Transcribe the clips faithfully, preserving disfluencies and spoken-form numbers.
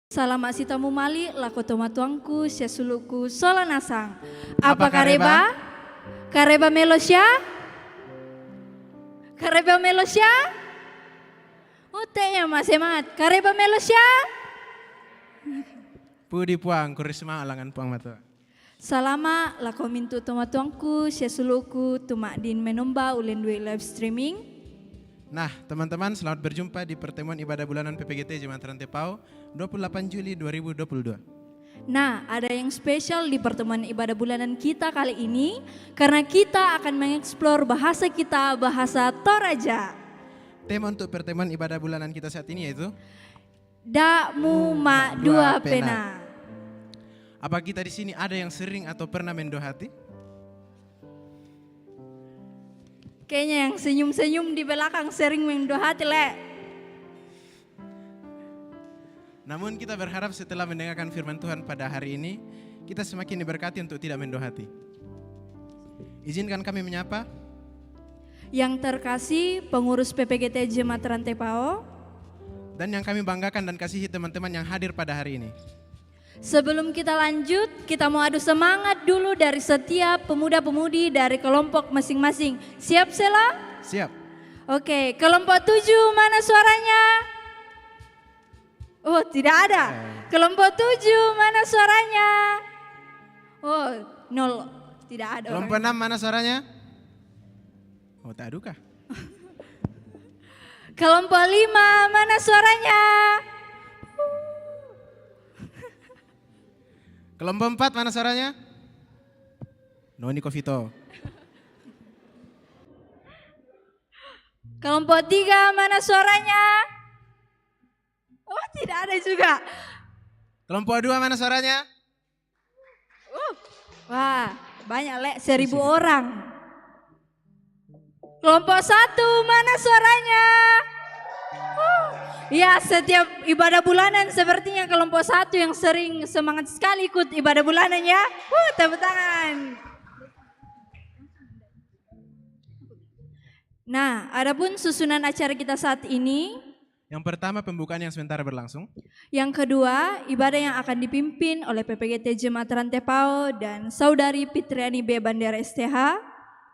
Salama' sitamu mali' lako tomatuangku sia sulu'ku sola nasang. Apa kareba? Kareba melo sia? Kareba melo sia? Utte' ya, ma semangat. Kareba melo sia? Pudi Puang, kurre sumanga' langngan Puang Matua. Salama' lako mintu' tomatuangku sia sulu'ku tuma'din menomba ulendui live streaming. Nah, teman-teman, selamat berjumpa di pertemuan ibadah bulanan P P G T Jemaat Rantepao, dua puluh delapan Juli dua ribu dua puluh dua. Nah, ada yang spesial di pertemuan ibadah bulanan kita kali ini, karena kita akan mengeksplor bahasa kita, bahasa Toraja. Tema untuk pertemuan ibadah bulanan kita saat ini yaitu Da'mu ma' dua pena. Apa kita di sini ada yang sering atau pernah mendo hati? Kayaknya yang senyum-senyum di belakang sering mendo hati, le. Namun kita berharap setelah mendengarkan firman Tuhan pada hari ini, kita semakin diberkati untuk tidak mendo hati. Izinkan kami menyapa yang terkasih pengurus P P G T Jemaat Rantepao dan yang kami banggakan dan kasihi teman-teman yang hadir pada hari ini. Sebelum kita lanjut, kita mau adu semangat dulu dari setiap pemuda-pemudi dari kelompok masing-masing. Siap, Sela? Siap. Oke, kelompok tujuh mana suaranya? Oh, tidak ada. Eh. Kelompok tujuh mana suaranya? Oh, nol. Tidak ada. Kelompok enam mana suaranya? Oh, tak ada kah? Kelompok lima mana suaranya? Kelompok empat mana suaranya? Noni Kofito. Kelompok tiga mana suaranya? Oh, tidak ada juga. Kelompok dua mana suaranya? Uh, wah, banyak, le, seribu orang. Kelompok satu mana suaranya? Uh, ya, setiap ibadah bulanan sepertinya kelompok satu yang sering semangat sekali ikut ibadah bulanan ya. Uh, tepuk tangan. Nah, adapun susunan acara kita saat ini. Yang pertama, pembukaan yang sementara berlangsung. Yang kedua, ibadah yang akan dipimpin oleh P P G T Jemaat Rantepao dan Saudari Fitriani B Bandera S T H.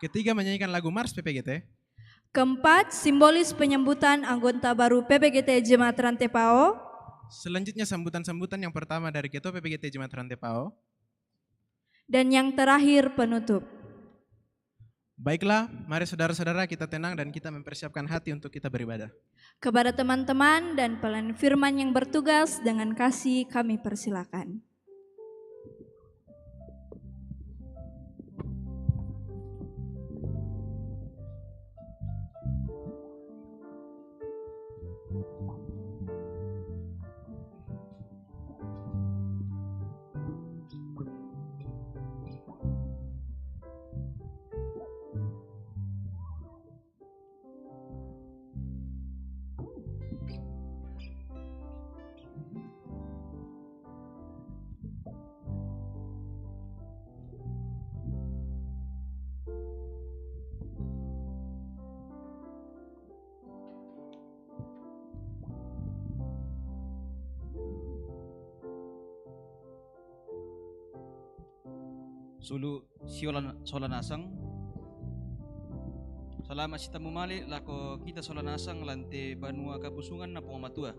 Ketiga, menyanyikan lagu Mars P P G T. Keempat, simbolis penyambutan anggota baru P P G T Jemaat Rantepao. Selanjutnya, sambutan-sambutan yang pertama dari Ketua P P G T Jemaat Rantepao. Dan yang terakhir, penutup. Baiklah, mari saudara-saudara kita tenang dan kita mempersiapkan hati untuk kita beribadah. Kepada teman-teman dan pelayan firman yang bertugas, dengan kasih kami persilakan. Sulu' siola, sola nasang. Salama' sitamu mali' lako kita sola nasang lan te banua kabusunganna Puang Matua.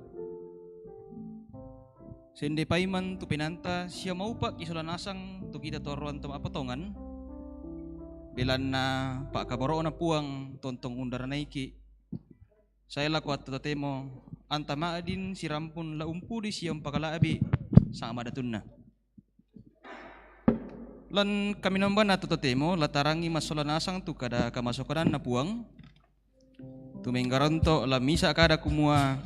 Sende paiman tu penaanta sia maupa'ki' sola nasang tu kita toroan to ma'patongan, belanna pa'kaboro'na Puang tontong undaranaiki'. Sae lako attu totemo, anta ma'din sirampun la umpudi sia umpakala'bi' sanga' madatunna. Lan kaminombanna attu totemo, la tarangi massola nasang tu kada kamasokananna Puang, tu menggaronto' la misa' kada kumua,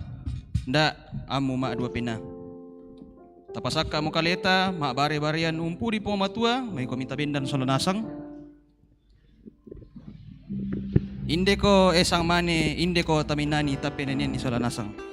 nda' ammu ma'dua pena. Tapasakka'mo kaleta, ma'bare-barean umpudi Puang Matua, maikomi tabendan sola nasang. Indeko esang mane, indeko tamenani, tappe nenianni sola nasang.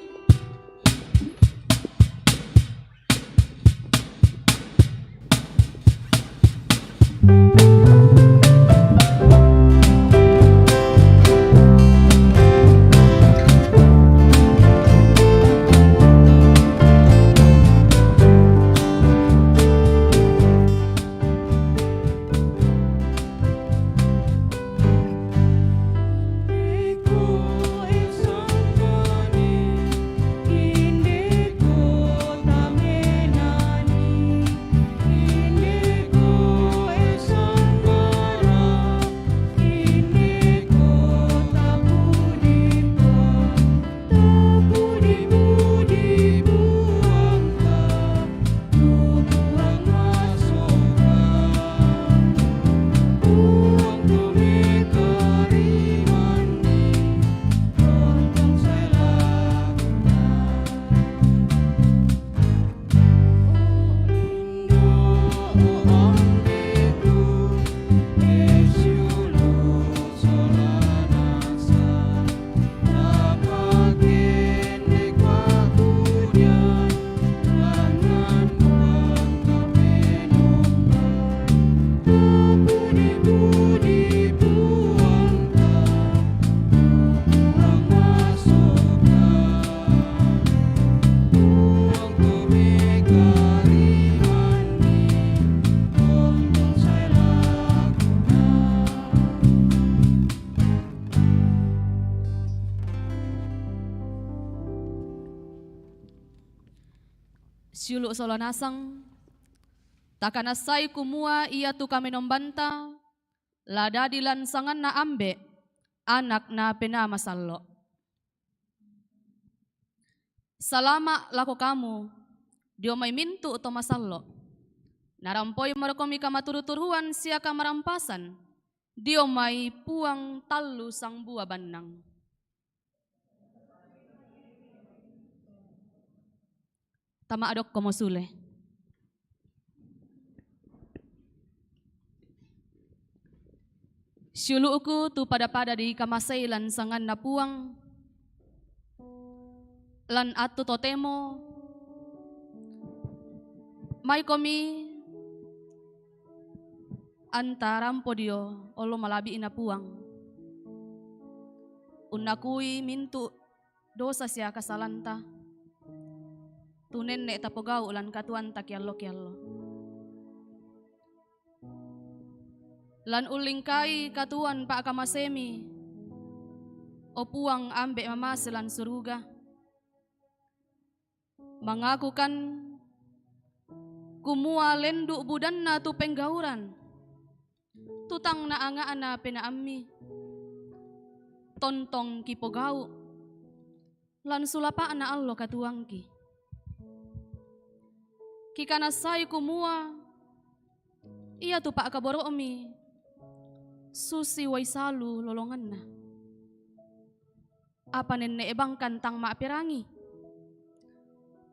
Siulu' sola nasang, takanassai kumua iatu kamenombanta la dadi lan sanganna Ambe', Anak na Penaa Masallo'. Salama' lako kamu dio mai mintu' to masallo'. Narampoi marokomi kamaturu-turuan sia kamarampasan dio mai Puang tallu sangbua bannang. Tama adokkomo sule. Siulu'ku tu pada-pada dikamasei lan sanganna Puang, lan attu totemo maikomi anta rampo dio olo malabi'na Puang. Unnakui mintu' dosa sia kasalanta, tu nenne' tapogau' lan katuoanta kiallo-kiallo. Lan ullingkai katuoan pa'kamasemi, o Puang Ambe' mamase lan suruga. Mangakukan kumua lendu' budanna tu penggauran, tu tang naanga'na penaammi, tontong kipogau' lan sulapa'na allo katuoangki. Kikanassai kumua iatu pa'kaboro'mi susi uai salu lolonganna. Apa nenne' bangkan tang ma'perangi.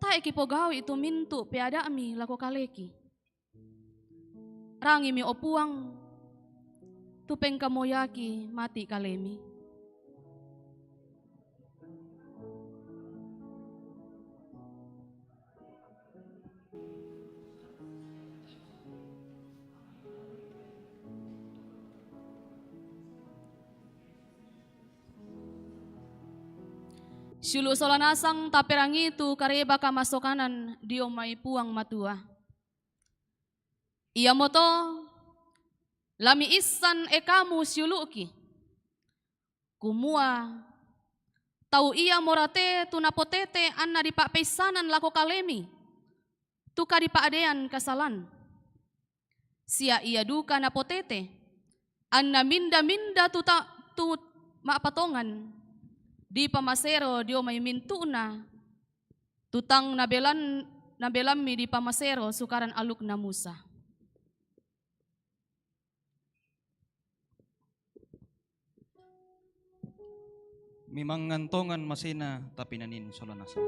Tae' kipogau'i tu mintu' peada'mi lako kaleki. Rangimi, o Puang, tu pengkamoyaki mati' kalemi. Siulu' sola nasang taperangi tu kareba kamasokanan dio mai Puang Matua. Iamoto, la miissan, e kamu siulu'ki, kumua tau iamora te tu napotete anna dipa'peissanan lako kalemi, tu kadipa'dean kasalan. Sia ia duka napotete anna minda-minda tu ta-, tu ma'patongan dipamasero dio mai mintu'na tu tang nabelan-, nabelammi dipamasero sukaran alukna Musa. Memangngan tongan masena tapinanin sola nasang.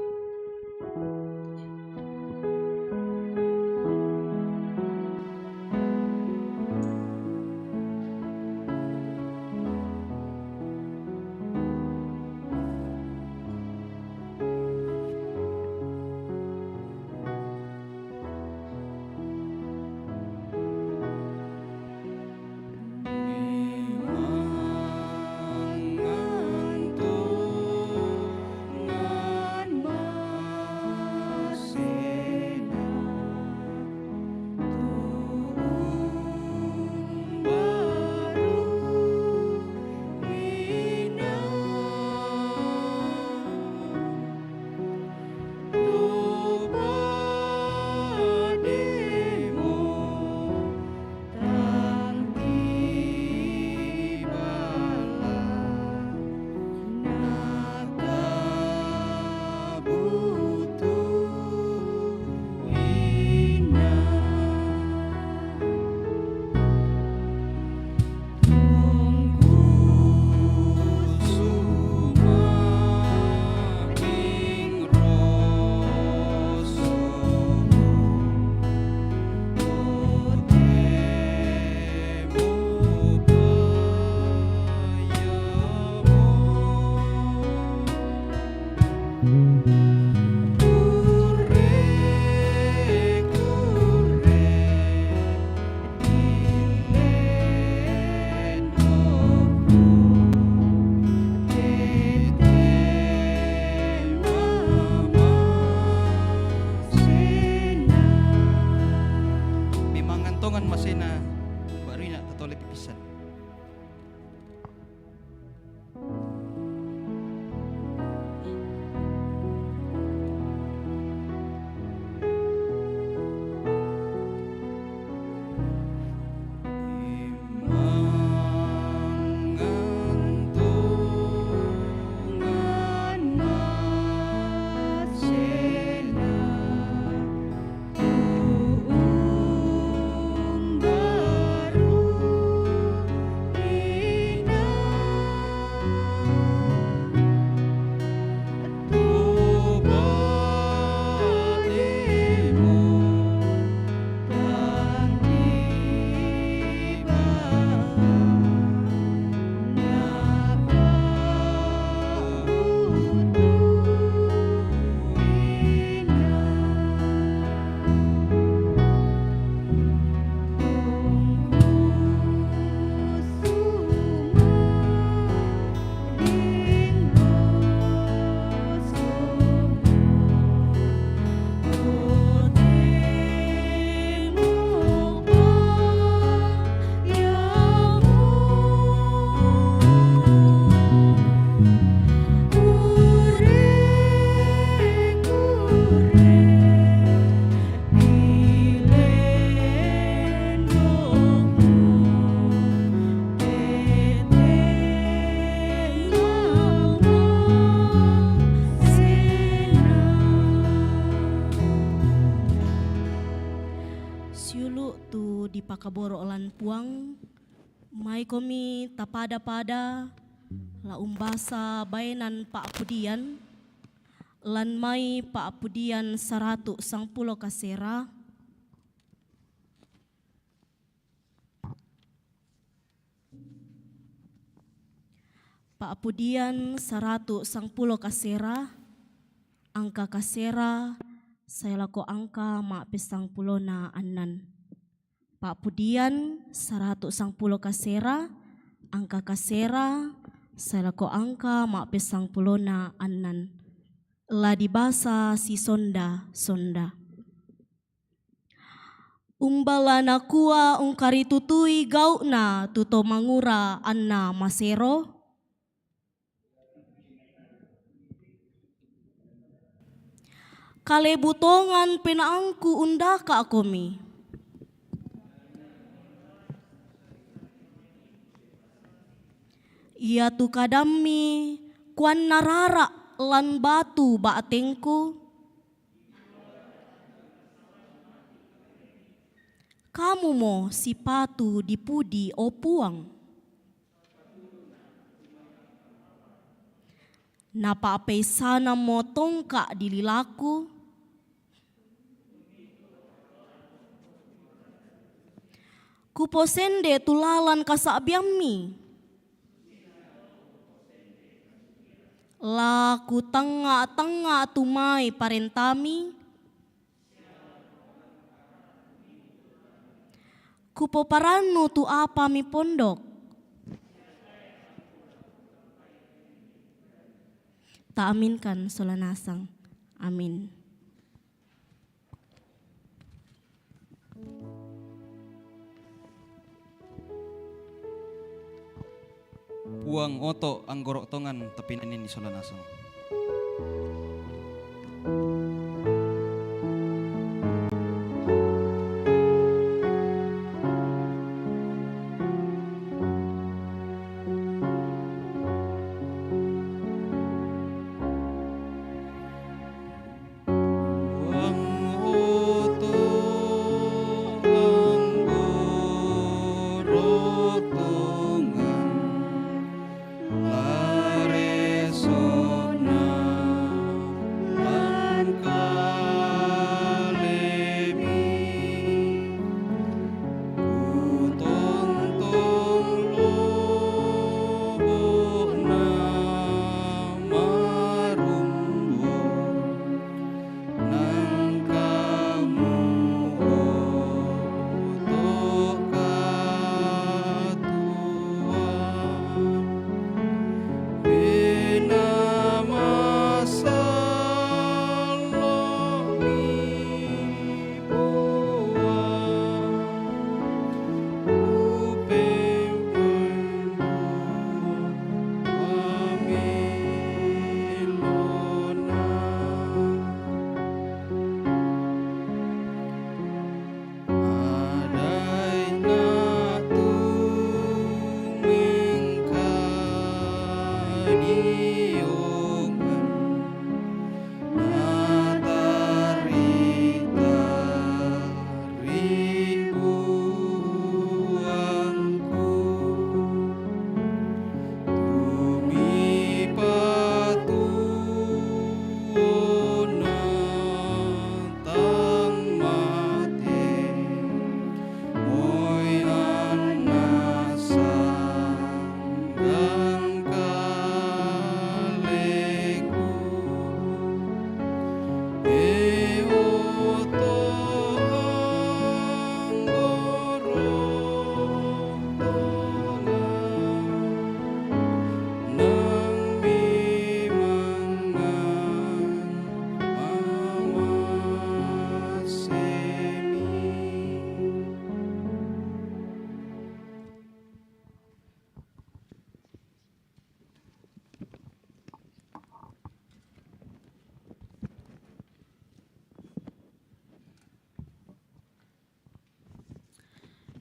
Memangngan tongan masena, ba'rina tatole pipissan. Kaboro' lan Puang, mai komi tapada-pada la umbasa baenan pa'pudian, lan mai pa'pudian saratu' sangpulo kasera, pa'pudian saratu' sangpulo kasera, angka kasera, sae lako angka ma'pessangpulona annan. Pa'pudian saratu' sangpulo kasera, angka kasera, sae lako angka ma'pessangpulona annan. La dibasa sisonda-sonda. Umba la nakua ungkaritutui gau'na tu to mangura anna masero? Kalebu tongan penaangku undaka'komi. Iatu kadammi kuanna rara' lan batu ba'tengku, kamumo sipatu dipudi, o Puang. Napa'peissanammo tongka' di lilaku, kuposende tu lalan kasa'biammi. La kutangnga'-tangnga' tu mai parentami, kupoparannu tu apa mipondok. Ta'aminkan sola nasang. Amin. Puang oto' anggoro' tongan tapinanini sola nasang.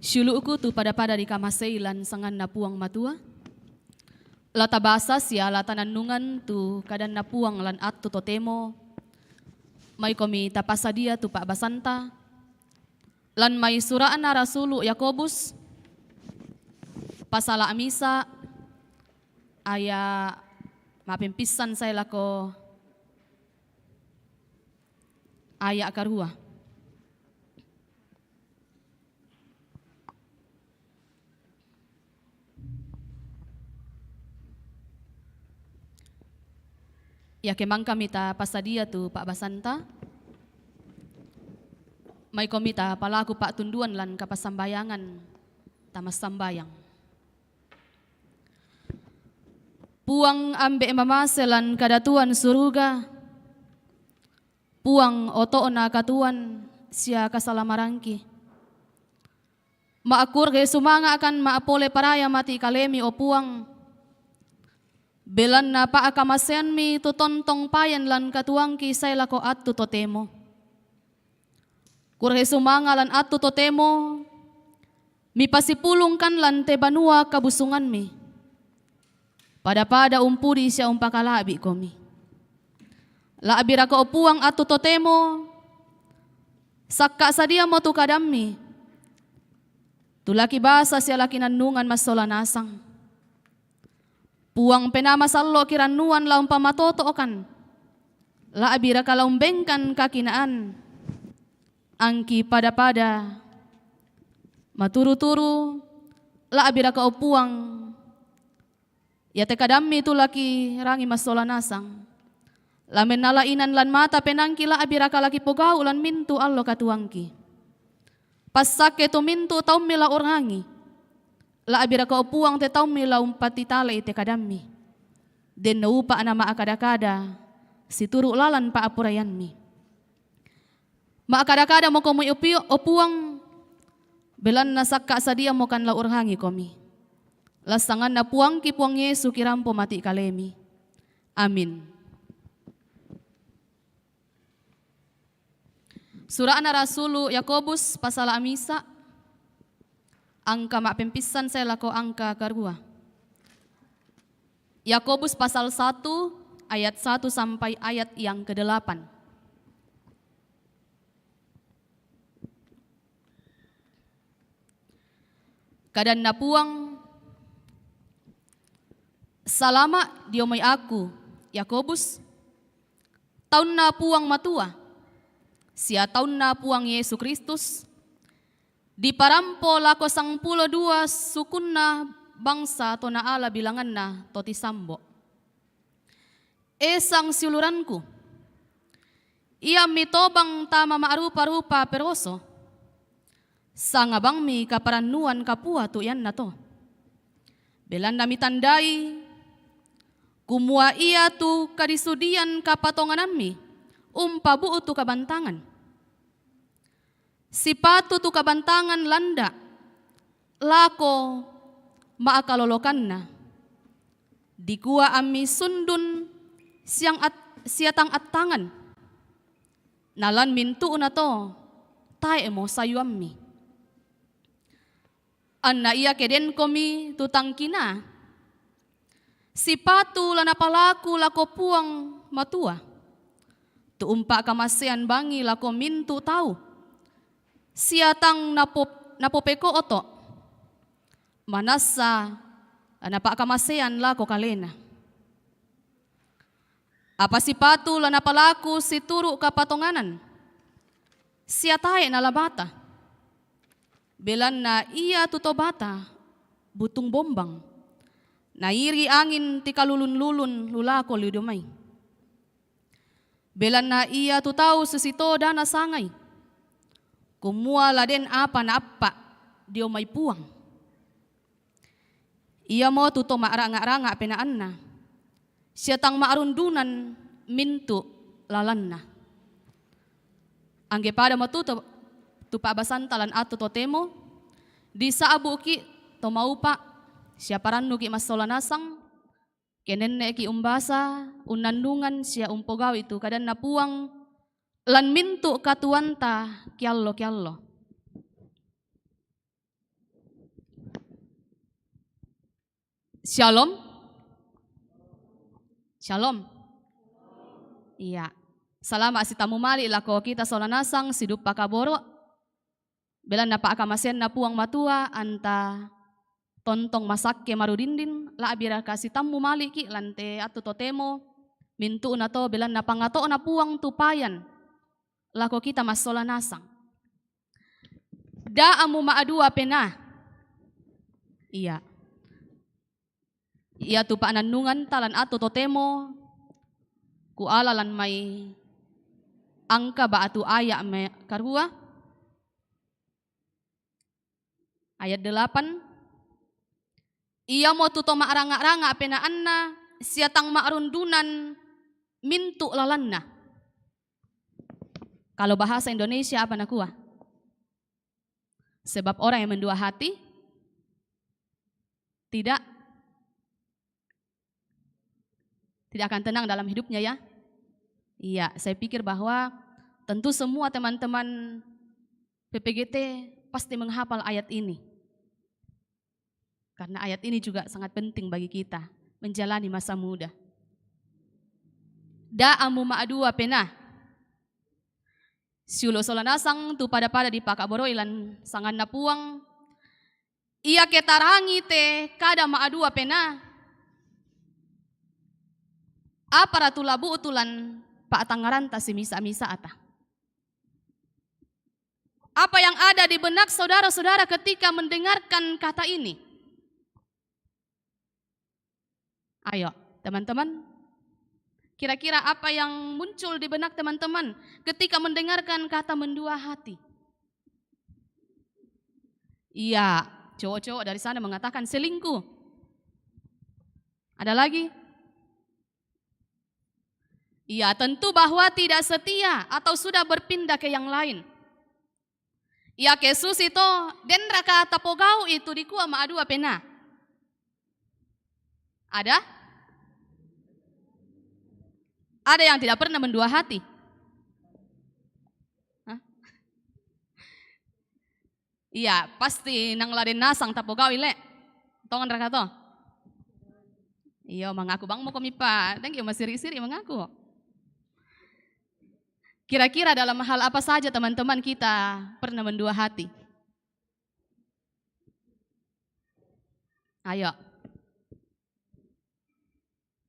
Siulu'ku tu pada-pada dikamasei lan sanganNa Puang Matua, la tabasa sia la tanannungan tu kadanNa Puang lan attu totemo, maikomi tapasadia tu pa'basanta, Lan mai sura'na rasulu' Yakobus, pasala' misa', aya' ma'pempissan sae lako aya' karua. Iake mangka mita pasadia tu pa'basanta, maiko mita palaku pa'tunduan lan kapassambayangan ta massambayang. Puang Ambe' mamase lan kadatuan suruga, Puang oto'na katuoan sia kasalamarangki. Ma'kurre sumanga'kan ma'apole paraya mati' kalemi, o Puang. Belanna pa'kamaseanmi tu tontong payan lan katuoangki sae lako attu totemo. Kurre sumanga' lan attu totemo, mipasipulungkan lan te banua kabusunganmi. Pada-pada umpudi sia umpakala'bi'komi. La'biraka, o Puang, attu totemo, sakka' sadiamo tu kadammi, tu la kibasa sia la kinannungan massola nasang. Puang, Penaa Masallo' kirannuan la umpamatoto'kan, la'biraka la umbengkan kakinaan, angki pada-pada maturu-turu, la'biraka, o Puang, iate kadammi tu la kirangi massola nasang. La mennala inan lan mata penaangki, la'biraka la kipogau' lan mintu' allo katuoangki. Passakke tu mintu' taummi la u'rangi, la'biraka, o Puang, te taummi la umpatitale'i te kadammi. Denno upa'na ma'kada-kada situru' lalan pa'apuraianmi. Ma'kada-kada mokomi, o Pio-, o Puang, belanna sakka' sadiamokan la u'rangikomi. Lan sanganna Puangki Puang Yesu kirampo mati' kalemi. Amin. Sura'na rasulu' Yakobus, pasala' misa', angka ma'pempissan sae lako angka karua. Yakobus pasal satu ayat satu sampai ayat yang kedelapan. Kadanna Puang, Salama' dio mai aku, Yakobus, taunna Puang Matua, sia taunna Puang Yesu Kristus, diparampo lako sangpulo dua sukunna bangsa to naala bilanganna to tisambo'. E sang siuluranku, ia mitobang tama ma'rupa-rupa peroso, sangabangmi kaparannuan kapua tu iannato. Belanna mitandai, kumua ia tu kadisudian kapatonganammi umpabu'u tu kabantangan. Sipatu tu kabantangan landa' lako ma'kalolokanna. Dikua ammi sundun siang at-, sia tang attangan. Na lan mintu'nato tae'mo sayuammi. Anna iake denkomi tu tang kinaa, sipatu la napalaku lako Puang Matua, tu umpa'kamasean bangi lako mintu' tau, sia tang napo-, napopeko'oto', manassa la napa'kamasean lako kalena. Apa sipatu la napalaku situru' kapatonganan, sia tae' nalabata. Belanna ia tu to bata butung bombang, nairi' angin tikalulun-lulun lu lako lu dio mai. Belanna ia tu tau susito dana sangai, kumua la den apa naappa' dio mai Puang. Iamo tu to ma'ranga'-ranga' penaanna, sia tang ma'rundunan mintu' lalanna. Angge padamo tu to, tu pa'basanta lan attu totemo, disa'buki' to maupa', sia parannuki' massola nasang, ke nenne'ki' umbasa, unnannungan sia umpogau'i tu kadanna Puang, lan mintu' katuoanta kiallo-kiallo. Shalom. Shalom. Iya. Salama' sitamumali' lako kita sola nasang siduppa kaboro'. Belanna pa'kamaseanna Puang Matua anta tontong masakke marudindin, la'biraka sitammu maliki' lan te attu totemo mintu'na to belanna pangato'na Puang tu payan lako kita massola nasang. Da'a muma'dua penaa. Iya. Iatu pa'nannunganta lan attu totemo kuala lan mai angka ba'tu aya' me-, karua, ayat delapan, "Iamotu to ma'ranga'-ranga' penaanna sia tang ma'rundunan mintu' lalanna." Kalau bahasa Indonesia apa nakua? Sebab orang yang mendua hati tidak tidak akan tenang dalam hidupnya, ya. Iya, saya pikir bahwa tentu semua teman-teman P P G T pasti menghafal ayat ini. Karena ayat ini juga sangat penting bagi kita menjalani masa muda. Da'a muma'dua penaa. Siulu' sola nasang tu pada-pada dipakaboro'i lan sanganna Puang, iake tarangi te kada ma'dua penaa, apara tu la bu'tu lan pa'tangngaranta simisa-misa'ta? Apa yang ada di benak saudara-saudara ketika mendengarkan kata ini? Ayo, teman-teman. Kira-kira apa yang muncul di benak teman-teman ketika mendengarkan kata mendua hati? Iya, cowok-cowok dari sana mengatakan selingkuh. Ada lagi? Iya, tentu bahwa tidak setia atau sudah berpindah ke yang lain. Iake susi to, denraka tapogau'i tu dikua ma'dua penaa? Ada? Ada yang tidak pernah mendua hati? Hah? Iya, pasti nang la den nasang tapogau'i, le. Tonganraka to? Iyo, mangaku bang moko mipa. Thank you, masiri-siri mangaku. Kira-kira dalam hal apa saja teman-teman kita pernah mendua hati? Ayo.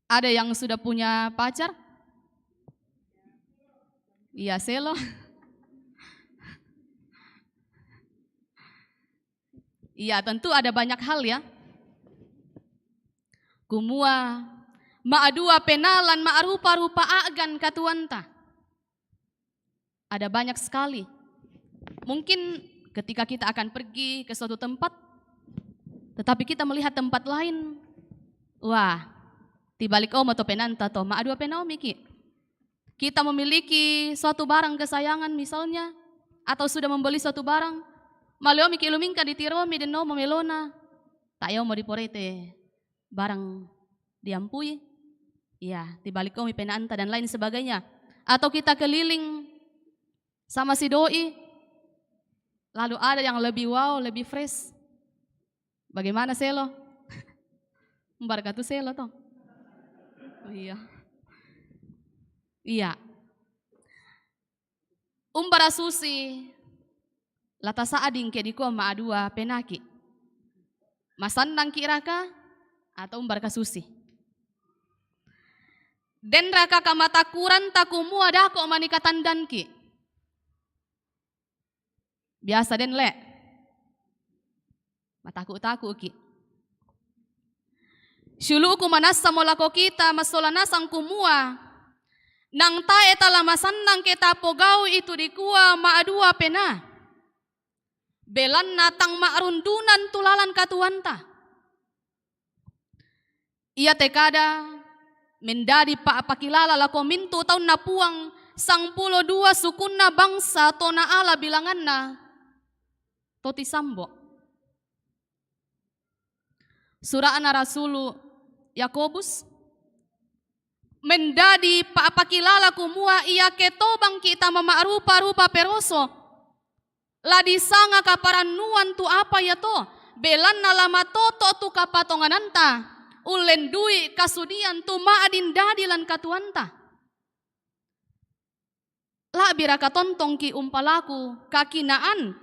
Ada yang sudah punya pacar? Iya, selo. Iya, tentu ada banyak hal, ya. Kumua, ma'dua penaa lan ma'rupa-rupa a'gan katuoanta. Ada banyak sekali. Mungkin ketika kita akan pergi ke suatu tempat, tetapi kita melihat tempat lain, wah, tibalik omo to penaanta to, ma'dua penaa omi ki'. Kita memiliki suatu barang kesayangan misalnya, atau sudah membeli suatu barang, maleo omi ki' lumingka ditiromi, den omo melona, tae omo diporete barang diampui, iya, tibalik omi penaanta dan lain sebagainya. Atau kita keliling sama si doi, lalu ada yang lebih wow, lebih fresh. Bagaimana selo? Umbarka tu selo to? Iya. Iya. Umbara susi la tasa'ding ke dikua ma'dua penaa ki'? Masannang ki' raka atau umbarka susi? Denraka kamatakkuranta kumua dako' mani katandan ki'? Biasa den, le. Mataku'-taku' ki'. Siulu'ku manassamo lako kita massola nasang kumua, nang tae' tala masannang ke tapogau'i tu dikua ma'dua penaa, belanna tang ma'rundunan tu lalan katuoanta. Iate kada mendadi pa'pakilala lako mintu' taunna Puang, sangpulo dua sukunna bangsa tona ala bilanganna to tisambo'. Sura'na rasulu' Yakobus mendadi pa'pakilala kumua iake tobang kita mama'rupa-rupa peroso, la disanga kaparannuan tu apa iato, belanna la matoto' tu kapatongananta, ullendui kasudian tu ma'din dadi lan katuoanta. La'biraka tontongki' umpalaku kakinaan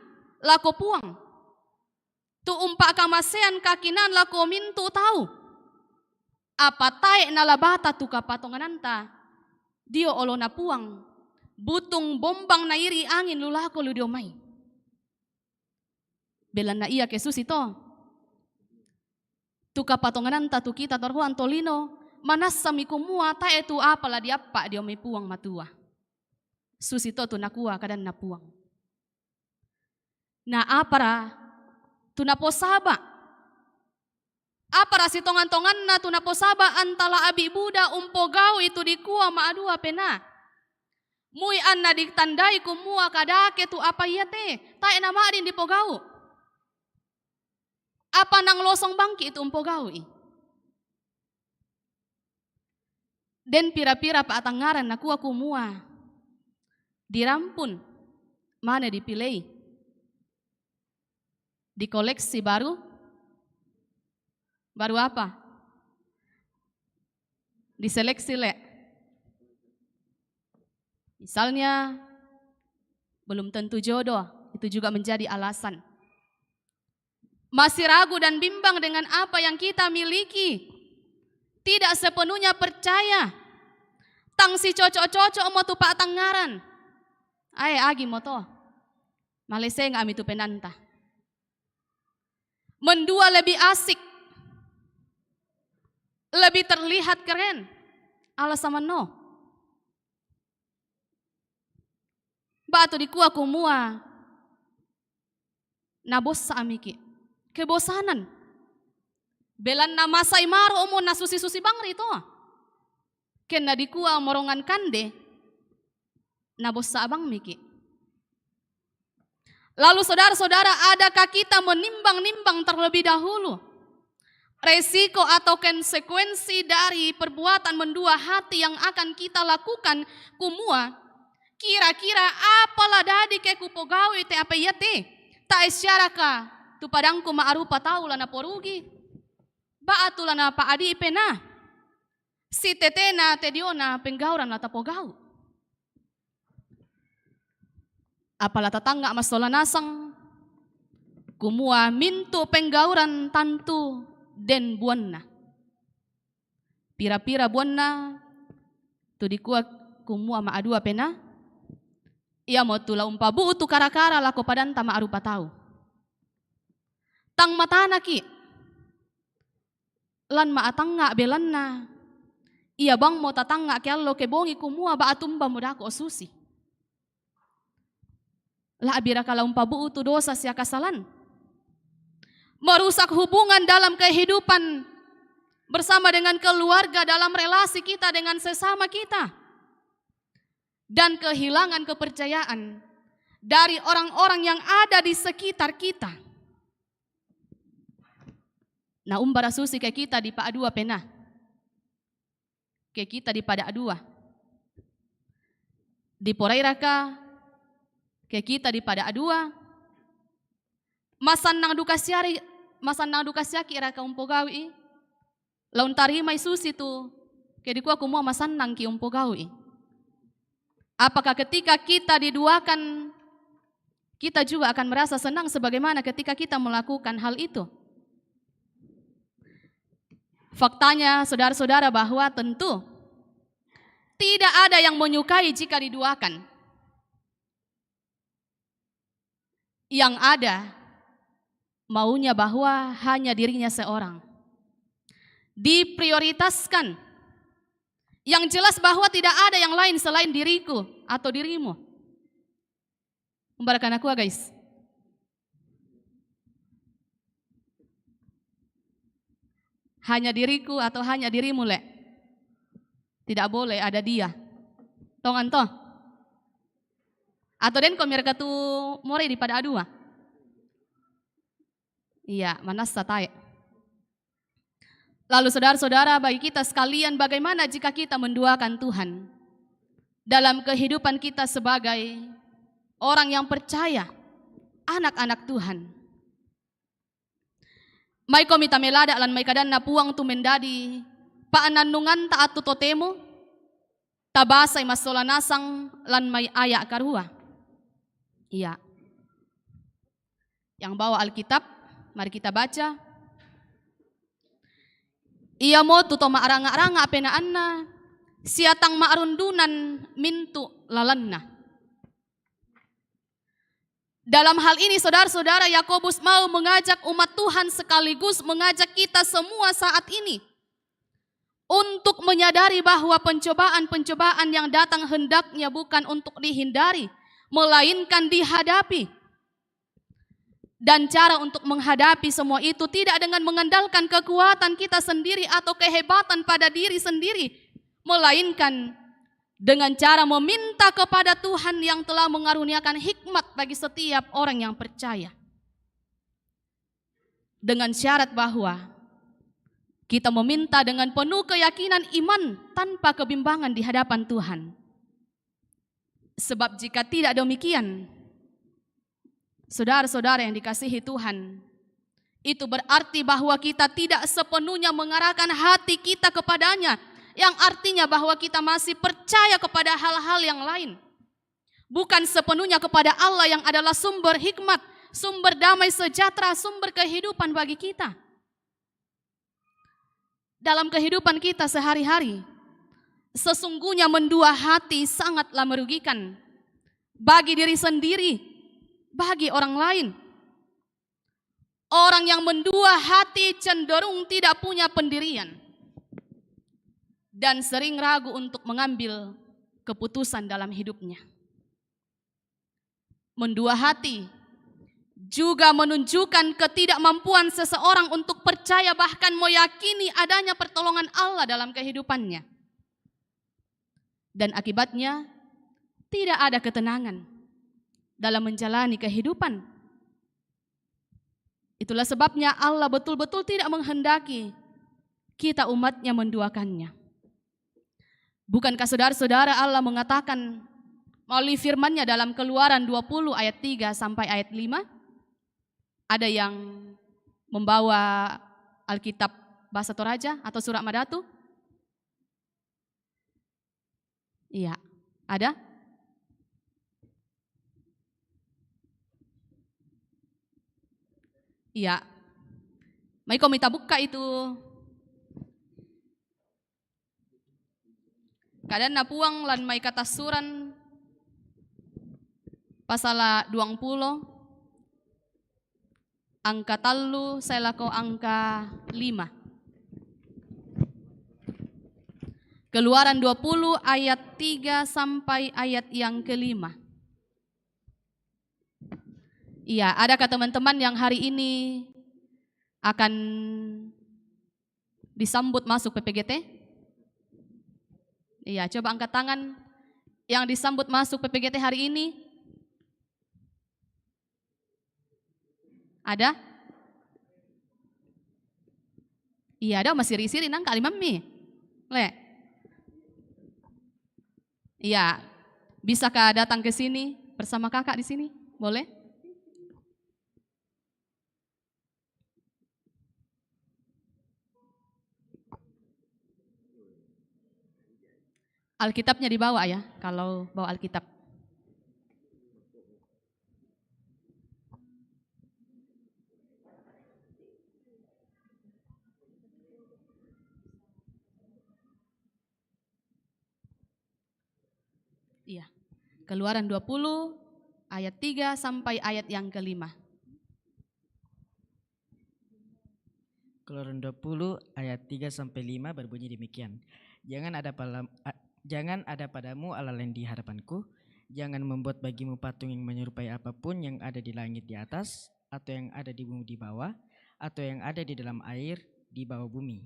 lako Puang, tu umpa kamasean kakinan lako mintu tau. Apa tae' nalabata tu kapatongananta dio olona Puang, butung bombang nairi angin lu lako lu dio mai. Belanna ia ke susi to. Tu kapatongananta tu kita toroan tolino, manassami kumua tae' tu apa la diappa dio mai Puang Matua. Susi to tu nakua kadanna Puang. Na apara tu naposaba? Apara sitongan-tonganna tu naposaba antala abi' buda umpogau'i tu dikua ma'adua penaa? Mui anna ditandai kumua kadake tu apa iate, tae' nama'din dipogau'. Apa nanglosong bangki' tu umpogau'i? Den pira-pira pa'tangngaran nakua kumua, dirampun mane dipilei, dikoleksi baru, baru apa? Diseleksi, le. Misalnya, belum tentu jodoh, itu juga menjadi alasan. Masih ragu dan bimbang dengan apa yang kita miliki. Tidak sepenuhnya percaya. Tang sicocok-cocok mo tu pa'tangngaran. Ae agi mo to. Maleseng ami tu penanta. Mendua lebih asik. Lebih terlihat keren. Alasan mano. Ba'tu dikua kumua, nabossa amiki'. Kebosanan. Belanna masai maro' mo nasusi-susi bangri to. Kenna dikua morongan kande, nabossa abang miki'. Lalu saudara-saudara, adakah kita menimbang-nimbang terlebih dahulu resiko atau konsekuensi dari perbuatan mendua hati yang akan kita lakukan? Kumua, kira-kira apa la dadi ke kupogau'i te apa iate? Tae' siaraka tu padangku ma'arupa tau la naporugi? Ba'tu la napa'adi'i penaa? Sitetena te diona penggauran la tapogau'. Apa la tatangnga' massola nasang, kumua mintu' penggauran tantu den buanna. Pira-pira buanna tu dikua kumua ma'adua penaa? Iamotu la umpabu'tu kara-kara lako padanta ma'arupa tau. Tang matanaki'. Lan ma'atangnga' belanna ia bangmo tatangnga' ke allo ke bongi kumua ba'tu umbamo dako' susi. La'biraka la umpabu'tu dosa sia kasalan? Merusak hubungan dalam kehidupan bersama dengan keluarga, dalam relasi kita dengan sesama kita. Dan kehilangan kepercayaan dari orang-orang yang ada di sekitar kita. Na umbara susi ke kita dipa'dua penaa? Ke kita dipada'dua? Diporairaka ke kita dipada'dua? Masannang duka siari, masannang duka siaki' raka umpogau'i? La untarimai susi tu ke dikua kumua masannangki' umpogau'i? Apakah ketika kita diduakan, kita juga akan merasa senang sebagaimana ketika kita melakukan hal itu? Faktanya, saudara-saudara, bahwa tentu tidak ada yang menyukai jika diduakan. Yang ada maunya bahwa hanya dirinya seorang diprioritaskan. Yang jelas bahwa tidak ada yang lain selain diriku atau dirimu. Umbarakan aku, guys. Hanya diriku atau hanya dirimu, le. Tidak boleh ada dia. Tongan to? Atau den ko mereka tu more dipada'dua? Iya, manassa tae'. Lalu saudara-saudara, bagi kita sekalian, bagaimana jika kita menduakan Tuhan dalam kehidupan kita sebagai orang yang percaya, anak-anak Tuhan? Maiko mita melada' lan mai kadanna Puang tu mendadi pa'nannunganta attu totemo, tabasai massola nasang lan mai aya' karua. Iya. Yang bawa Alkitab, mari kita baca. Ia motu to maaranga-ranga apenaanna, siatang maarundunan mintu lalanna. Dalam hal ini, saudara-saudara, Yakobus mau mengajak umat Tuhan sekaligus mengajak kita semua saat ini untuk menyadari bahwa pencobaan-pencobaan yang datang hendaknya bukan untuk dihindari, melainkan dihadapi. Dan cara untuk menghadapi semua itu tidak dengan mengandalkan kekuatan kita sendiri atau kehebatan pada diri sendiri, melainkan dengan cara meminta kepada Tuhan yang telah mengaruniakan hikmat bagi setiap orang yang percaya. Dengan syarat bahwa kita meminta dengan penuh keyakinan iman tanpa kebimbangan di hadapan Tuhan. Sebab jika tidak demikian, saudara-saudara yang dikasihi Tuhan, itu berarti bahwa kita tidak sepenuhnya mengarahkan hati kita kepada-Nya, yang artinya bahwa kita masih percaya kepada hal-hal yang lain, bukan sepenuhnya kepada Allah yang adalah sumber hikmat, sumber damai sejahtera, sumber kehidupan bagi kita. Dalam kehidupan kita sehari-hari, sesungguhnya mendua hati sangatlah merugikan bagi diri sendiri, bagi orang lain. Orang yang mendua hati cenderung tidak punya pendirian dan sering ragu untuk mengambil keputusan dalam hidupnya. Mendua hati juga menunjukkan ketidakmampuan seseorang untuk percaya, bahkan meyakini adanya pertolongan Allah dalam kehidupannya. Dan akibatnya, tidak ada ketenangan dalam menjalani kehidupan. Itulah sebabnya Allah betul-betul tidak menghendaki kita umatnya menduakannya. Bukankah saudara-saudara, Allah mengatakan melalui firman-Nya dalam Keluaran dua puluh ayat tiga sampai ayat lima? Ada yang membawa Alkitab bahasa Toraja atau surat Madatu? Iya, ada? Iya. Mai ko mita bukka itu. Kadanna Puang lan mai Katassuran pasala duang pulo, angka tallu sae lako angka lima. Keluaran dua puluh ayat tiga sampai ayat yang kelima. Iya, adakah teman-teman yang hari ini akan disambut masuk P P G T? Iya, coba angkat tangan yang disambut masuk P P G T hari ini. Ada? Iya, ada masih siri-siri nang kali mami. Le. Iya, bisakah datang ke sini bersama kakak di sini? Boleh? Alkitabnya dibawa ya, kalau bawa Alkitab. Iya. Keluaran dua puluh ayat tiga sampai ayat yang kelima. Keluaran dua puluh ayat tiga sampai lima berbunyi demikian. Jangan ada palam-, a-, jangan ada padamu Allah lain di hadapanku. Jangan membuat bagimu patung yang menyerupai apapun yang ada di langit di atas, atau yang ada di bumi di bawah, atau yang ada di dalam air di bawah bumi.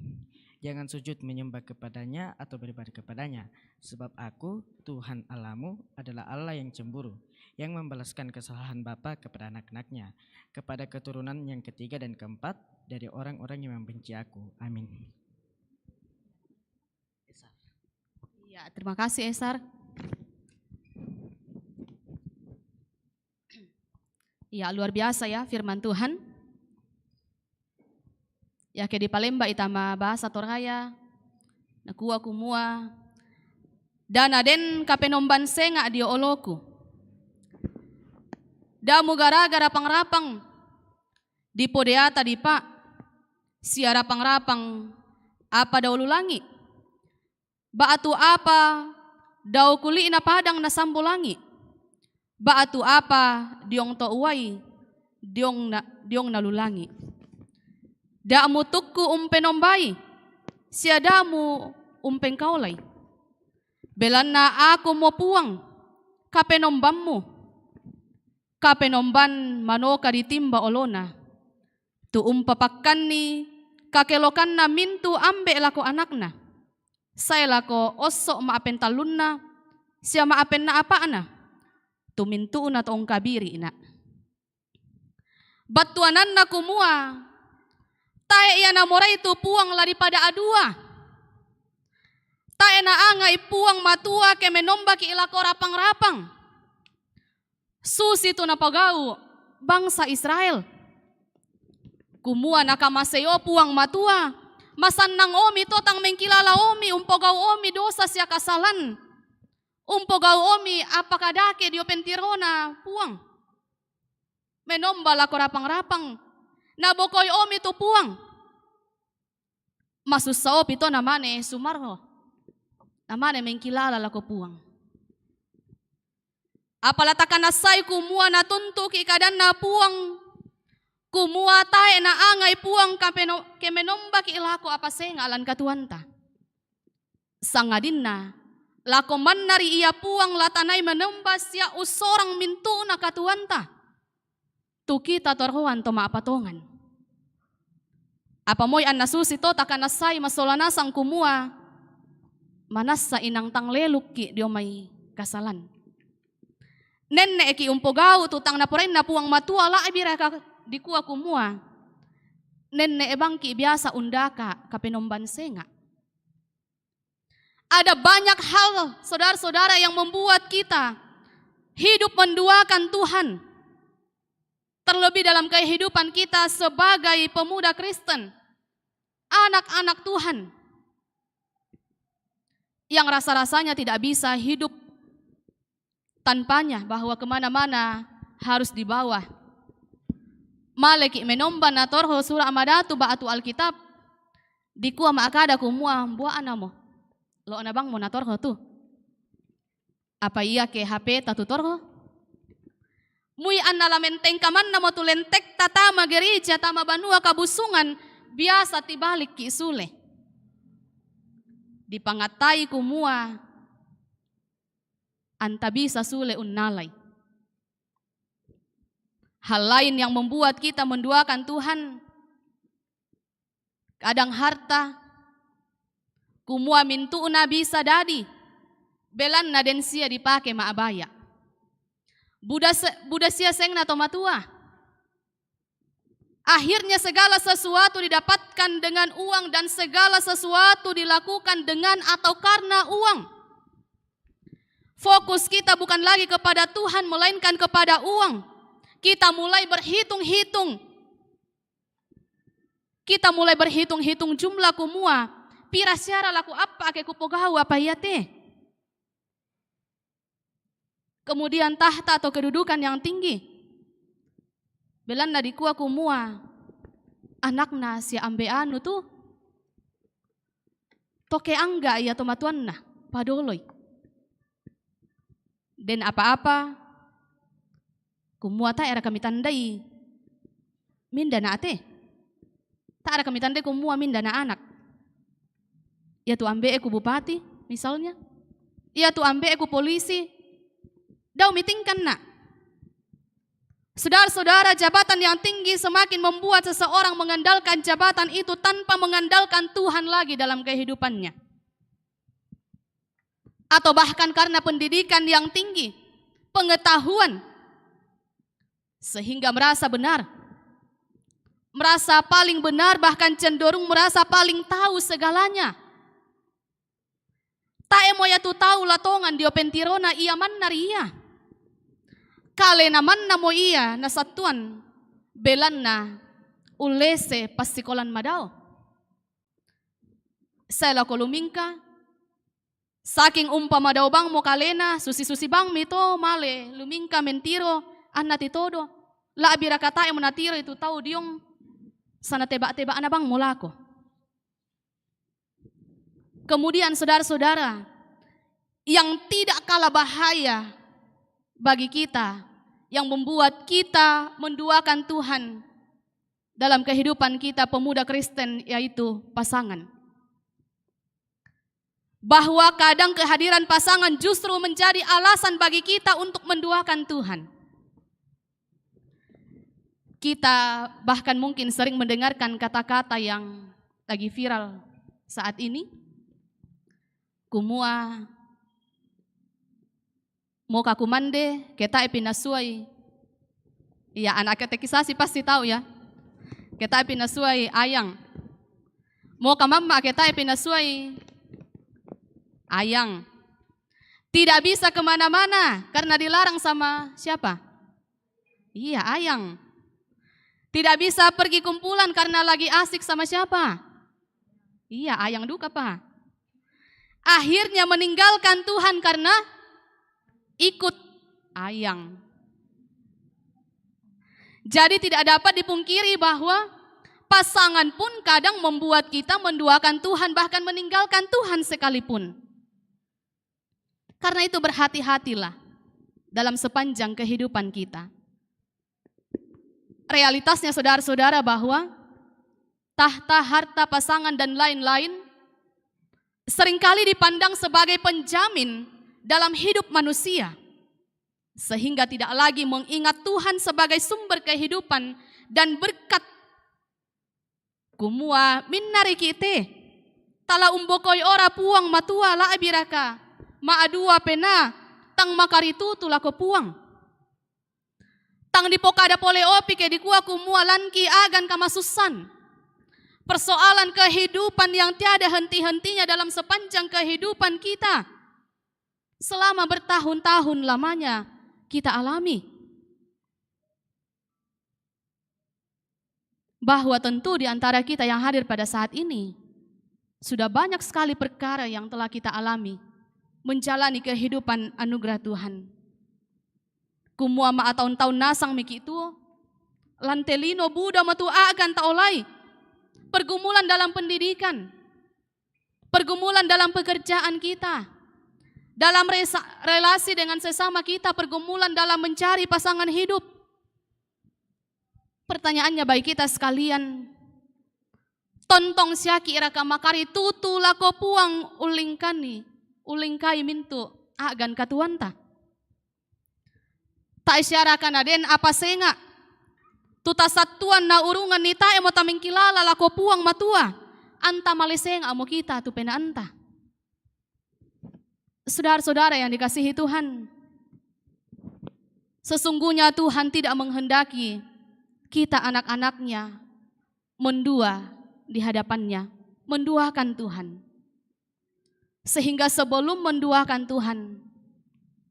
Jangan sujud menyembah kepadanya atau beribadah kepadanya, sebab Aku, Tuhan Allahmu, adalah Allah yang cemburu, yang membalaskan kesalahan bapa kepada anak-anaknya, kepada keturunan yang ketiga dan keempat dari orang-orang yang membenci Aku. Amin. Iya, terima kasih, Esar. Iya, luar biasa ya firman Tuhan. Iake dipalemba ita ma bahasa Toraya, nakua kumua, da naden kapenomban senga dio oloku. Da mugaraga rapang-rapang Dipodeata dipa' si arapang-rapang apa dao lulangi', ba'tu apa dao kuli'na padang nasambo langi', ba'tu apa diong to uwai diong na, diong na lulangi'. Da' mutukku umpenombai, sia da' mu umpengkaolai. Belanna Aku mo Puang, Kapenombammu, Kapenomban manoka ditimba olona, tu umpapakkanni kakelokanna mintu' ambe' lako anakna, sae lako osso' ma'apentallunna sia ma'apenna'apa'na, tu mintu'na to ungkabiri'na'. Battuananna kumua, tae' ia namorai tu Puang la dipada'adua. Tae' naanga'i Puang Matua ke menombaki' lako rapang-rapang, susitu napogau' bangsa Israel. Kumua nakamasei o Puang Matua, masannang omi to tang mengkilala omi, umpogau omi dosa sia kasalan, umpogau omi apa kadake dio pentirona Puang. Menomba lako rapang-rapang, nabokoi omi tu Puang. Masussa opi to namane sumarro, namane mengkilala lako Puang. Apa la takanassai kumua natuntuki' kadanna Puang, kumua tae' naanga'i Puang kapeno-, ke menombaki' lako apa senga' lan katuoanta. Sangadinna, lako manna ri ia Puang la tanai menomba sia ussorang mintu'na katuoanta, tu kita toroan to ma'patongan. Apa moi anna susi to takanassai massola nasang kumua, manassa inang tang lelukki' dio mai kasalan. Nenne'ki' umpogau' tu tang naporainna Puang Matua, la'biraka dikua kumua, nenne' bangki' biasa undaka' kapenomban senga'. Ada banyak hal, saudara-saudara, yang membuat kita hidup menduakan Tuhan. Terlebih dalam kehidupan kita sebagai pemuda Kristen, anak-anak Tuhan, yang rasa-rasanya tidak bisa hidup tanpanya, bahwa kemana-mana harus dibawa. Maleki' menomba natorho Sura' Madatu ba'tu Alkitab, dikua ma'kada kumua, mbua'namo, lo'na bangmo natorho tu. Apa iake H P-ta tu torho? Mui anna la menteng kamannamo tu lentekta tama gereja, tama banua kabusungan, biasa tibalikki' sule. Dipangattai kumua, anta bisa sule unnalai. Hal lain yang membuat kita menduakan Tuhan, kadang harta, kumua mintu'na bisa dadi, belanna den sia dipake ma'baya'. Buda se-, buda sia sengna to matua. Akhirnya segala sesuatu didapatkan dengan uang dan segala sesuatu dilakukan dengan atau karena uang. Fokus kita bukan lagi kepada Tuhan, melainkan kepada uang. Kita mulai berhitung-hitung. Kita mulai berhitung-hitung jumlah kumua, pira siara la kuappa' ke kupogau' apa iate. Kemudian tahta atau kedudukan yang tinggi. Belanna dikua kumua, anakna sia ambe' anu tu, to ke angga' ia tomatuanna, padoloi. Den apa-apa, kumua tae' raka mitandai minda na ate? Tae' raka mitandai kumua minda na anak? Ia tu ambe'ku bupati, misalnya. Ia tu ambe'ku polisi. Dau mitingkan na'. Saudara-saudara, jabatan yang tinggi semakin membuat seseorang mengandalkan jabatan itu tanpa mengandalkan Tuhan lagi dalam kehidupannya. Atau bahkan karena pendidikan yang tinggi, pengetahuan, sehingga merasa benar. Merasa paling benar, bahkan cenderung merasa paling tahu segalanya. Tae' mo ia tu tau la tongan dio pentirona ia manna ri ia. Kalena manna mo ia nasattuan, belanna ullese passikolan madao. Sae lako lumingka, saking umpa madao bangmo kalena, susi-susi bangmi to male lumingka mentiro, anna titodo. La'biraka tae' mo natiroi tu tau diong Sana tebak-tebak na bang mulako. Kemudian saudara-saudara, yang tidak kalah bahaya bagi kita, yang membuat kita menduakan Tuhan dalam kehidupan kita pemuda Kristen, yaitu pasangan. Bahwa kadang kehadiran pasangan justru menjadi alasan bagi kita untuk menduakan Tuhan. Kita bahkan mungkin sering mendengarkan kata-kata yang lagi viral saat ini. Kumua, mo ka kumande, keta e pinasuai. Iya, anak katekisasi pasti tahu ya. Keta e pinasuai ayang. Mo ka mamma, keta e pinasuai ayang. Tidak bisa kemana-mana karena dilarang sama siapa? Iya, ayang. Tidak bisa pergi kumpulan karena lagi asik sama siapa? Iya, ayang duka, Pak. Akhirnya meninggalkan Tuhan karena ikut ayang. Jadi tidak dapat dipungkiri bahwa pasangan pun kadang membuat kita menduakan Tuhan, bahkan meninggalkan Tuhan sekalipun. Karena itu berhati-hatilah dalam sepanjang kehidupan kita. Realitasnya saudara-saudara bahwa tahta, harta, pasangan dan lain-lain seringkali dipandang sebagai penjamin dalam hidup manusia. Sehingga tidak lagi mengingat Tuhan sebagai sumber kehidupan dan berkat. Kumua minna riki te, tala umbokoi ora Puang Matua la'bi raka, ma'dua pena, tang makaritutu lako Puang. Tang dipokada pole opi ke dikua kumua lanki agan kamasussan. Persoalan kehidupan yang tiada henti-hentinya dalam sepanjang kehidupan kita. Selama bertahun-tahun lamanya kita alami. Bahwa tentu di antara kita yang hadir pada saat ini, sudah banyak sekali perkara yang telah kita alami, menjalani kehidupan anugerah Tuhan. Kumua ma ataun-taun nasang miki tuo, lante lino buda matu agan taolai, pergumulan dalam pendidikan, pergumulan dalam pekerjaan kita, dalam resa-, relasi dengan sesama kita, pergumulan dalam mencari pasangan hidup. Pertanyaannya bagi kita sekalian, tontong siaki raka makaritutu lako Puang ulingkani, ulingkai mintu agan katuanta? Tae siaraka na den apa senga tu tasattuan na urungan ni tae mo tamengkilala lako Puang Matua, anta male senga mo kita tu penaanta. Saudara-saudara yang dikasihi Tuhan, sesungguhnya Tuhan tidak menghendaki kita anak-anaknya mendua di hadapannya, menduakan Tuhan. Sehingga sebelum menduakan Tuhan,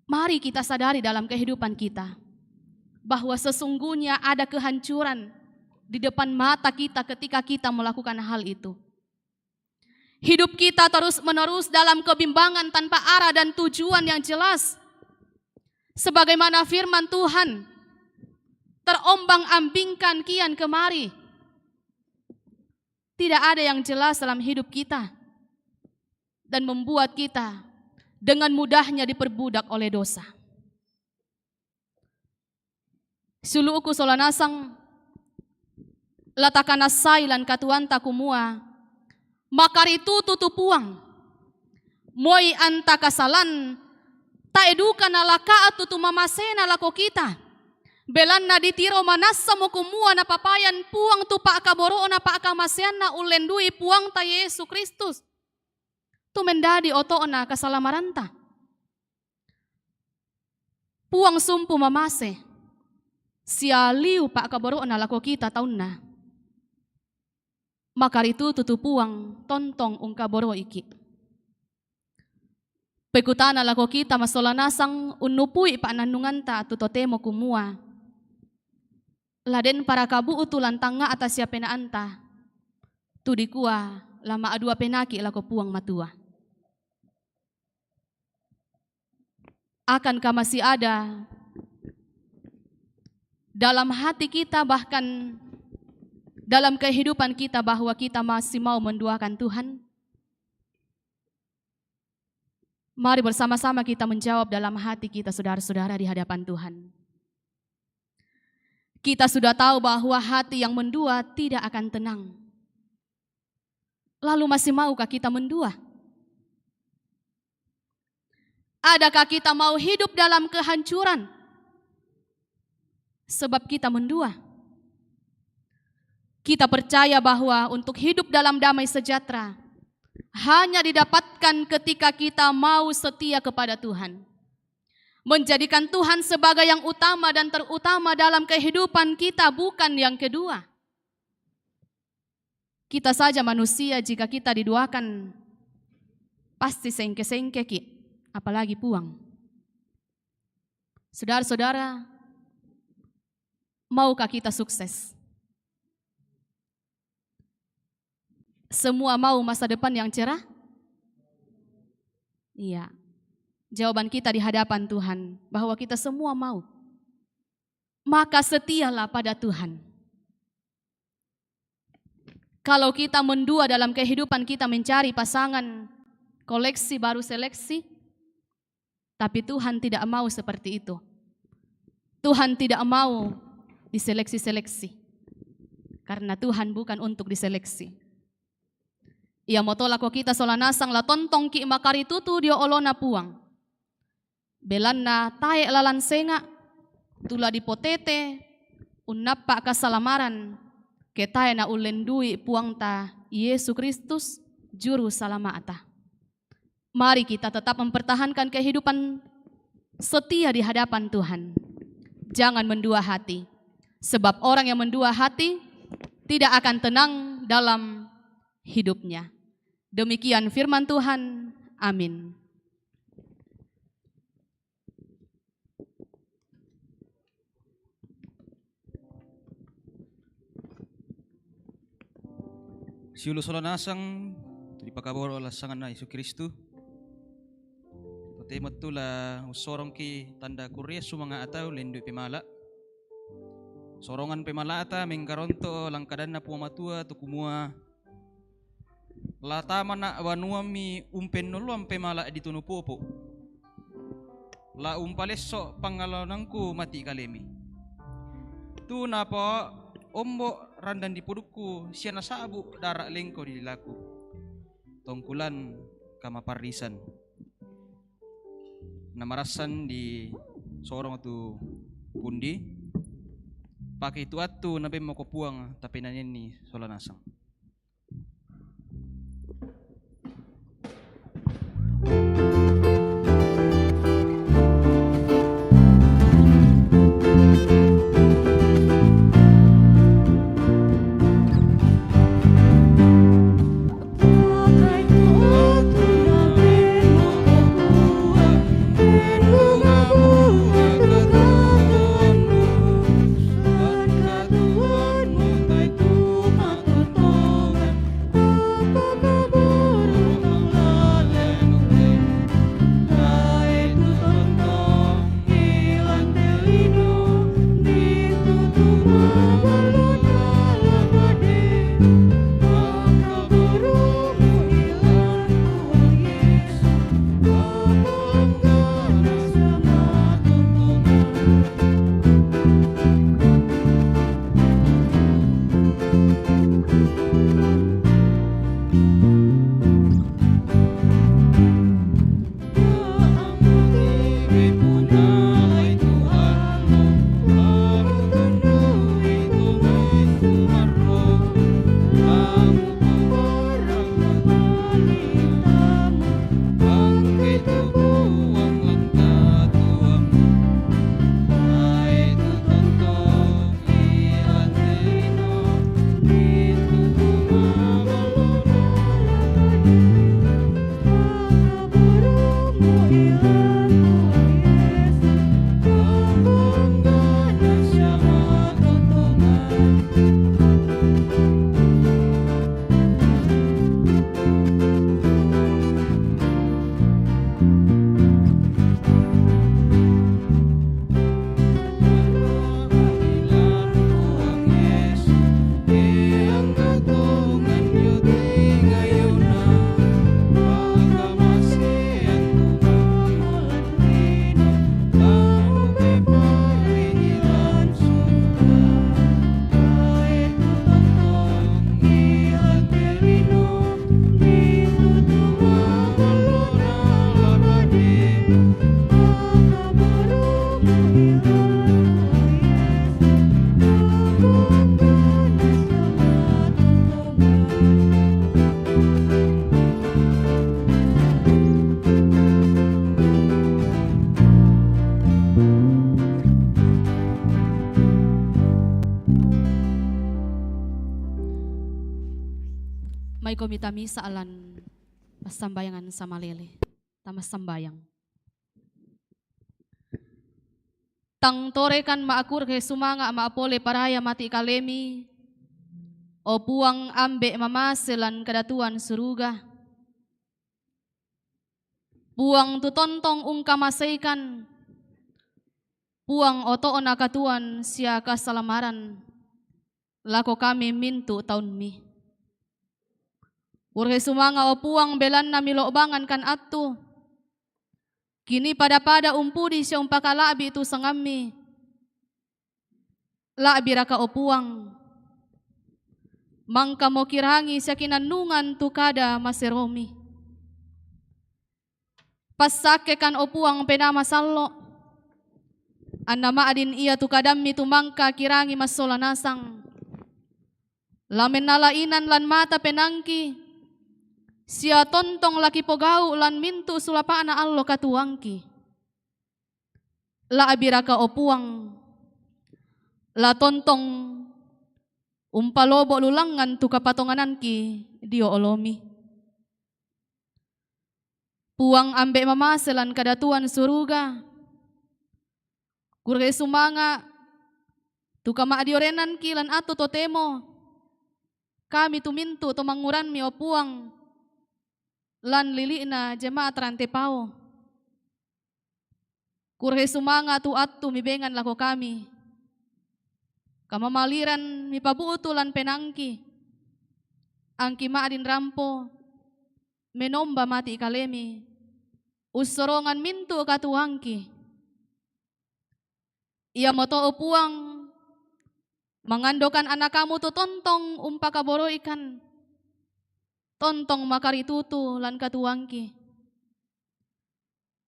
mari kita sadari dalam kehidupan kita bahwa sesungguhnya ada kehancuran di depan mata kita ketika kita melakukan hal itu. Hidup kita terus-menerus dalam kebimbangan tanpa arah dan tujuan yang jelas. Sebagaimana firman Tuhan, terombang-ambingkan kian kemari. Tidak ada yang jelas dalam hidup kita dan membuat kita dengan mudahnya diperbudak oleh dosa. Sulu'ku sola nasang, la takanassai lan katuanta kumua, makaritutu tu Puang. Moi anta kasalan, tae duka nalaka'tu tu mamasena lako kita. Belanna ditiro manassamo kumua napapayan Puang tu pa'kaboro'na pa'kamaseanna ullendui Puangta Yesu Kristus, tu mendadi oto'na kasalamaranta. Puang sumpu mamase, sia liu pa'kaboro'na lako kita taunna. Makaritutu tu Puang tontong ungkaboroiki. Pekutana lako kita masola nasang unnupui pa'nannunganta tu totemo kumua, la den parakabu'tu lan tangnga'ta sia penaanta, tu dikua la ma'dua penaki lako Puang Matua. Akankah masih ada dalam hati kita, bahkan dalam kehidupan kita bahwa kita masih mau menduakan Tuhan? Mari bersama-sama kita menjawab dalam hati kita, saudara-saudara, di hadapan Tuhan. Kita sudah tahu bahwa hati yang mendua tidak akan tenang. Lalu masih maukah kita mendua? Adakah kita mau hidup dalam kehancuran sebab kita mendua? Kita percaya bahwa untuk hidup dalam damai sejahtera hanya didapatkan ketika kita mau setia kepada Tuhan. Menjadikan Tuhan sebagai yang utama dan terutama dalam kehidupan kita, bukan yang kedua. Kita saja manusia, jika kita diduakan, pasti sengke-sengke ki, apalagi puang. Saudara-saudara, maukah kita sukses? Semua mau masa depan yang cerah? Iya. Jawaban kita di hadapan Tuhan bahwa kita semua mau. Maka setialah pada Tuhan. Kalau kita mendua dalam kehidupan kita, mencari pasangan, koleksi baru seleksi, tapi Tuhan tidak mau seperti itu. Tuhan tidak mau diseleksi-seleksi. Karena Tuhan bukan untuk diseleksi. Ia motola ko kita sola nasang la tontong ki makaritutu dio olona puang. Belanna tae lalan senga, tula dipotete, unnappa kasalamaran, ke tae na ullendui Puangta Yesu Kristus, Juru Salama'ta. Mari kita tetap mempertahankan kehidupan setia di hadapan Tuhan. Jangan mendua hati, sebab orang yang mendua hati tidak akan tenang dalam hidupnya. Demikian firman Tuhan. Amin. Siulu sola nasang tu dipakaboro lassanganna Yesu Kristu. Totemo tu la ussorongki tanda kurre sumanga atau lendui pemala. Sorongan pemalata mengkaronto langkadanna Puang Matua tu kumua, la tamana wanuammi umpennolloang pemala di tunu popo. La umpalesso pangalonangku mati kalemi. Tu napa ombo randang di pudukku sia nasabu dara lengko di lilaku. Tongkulan kamaparrisan. Namarassan di sorong tu pundi. Pake tu attu nabemmoko Puang, tapi nanenni sola nasang. Mai komi tamisa lan passambayangan samalele. Tama sambayang. Tang torekan ma' akurhe sumanga' ma' pole paraya mati' kalemi, o Puang Ambe' mamase lan kadatuan suruga. Puang tu tontong ungkamaseikan, Puang oto'na katuoan sia kasalamaran lako kami mintu' taunmi. Kurhe sumanga' o Puang belanna milo'bangankan attu, kinipada-pada umpudi sia umpakala'bi' tu sangammi. La'biraka o Puang, mangkamo kirangi sia kinannungan tu kada maseromi. Passakkekan o Puang penaa masallo', anna ma'din ia tu kadammi tu mangka kirangi massola nasang. La mennala inan lan mata penaangki, sia tontong la kipogau' lan mintu' sulapa'na allo katuoangki. La'biraka o Puang, la tontong umpalobo' lulangngan tu kapatongananki dio olomi. Puang Ambe' mamase lan kadatuan suruga, kurhe sumanga' tu kama'diorenanki lan attu totemo, kami tu mintu' to mangnguranmi o Puang, lan lili'na jemaat Rantepao. Kurhe sumanga' tu attu mibengan lako kami. Kamamaliran mipabu'tu lan penaangki. Angki ma'din rampo, menomba mati' kalemi, ussorongan mintu' katuoangki. Iamoto o Puang, mangandokan anakamu tu tontong umpakaboroikan, tontong makaritutu lan katuoangki.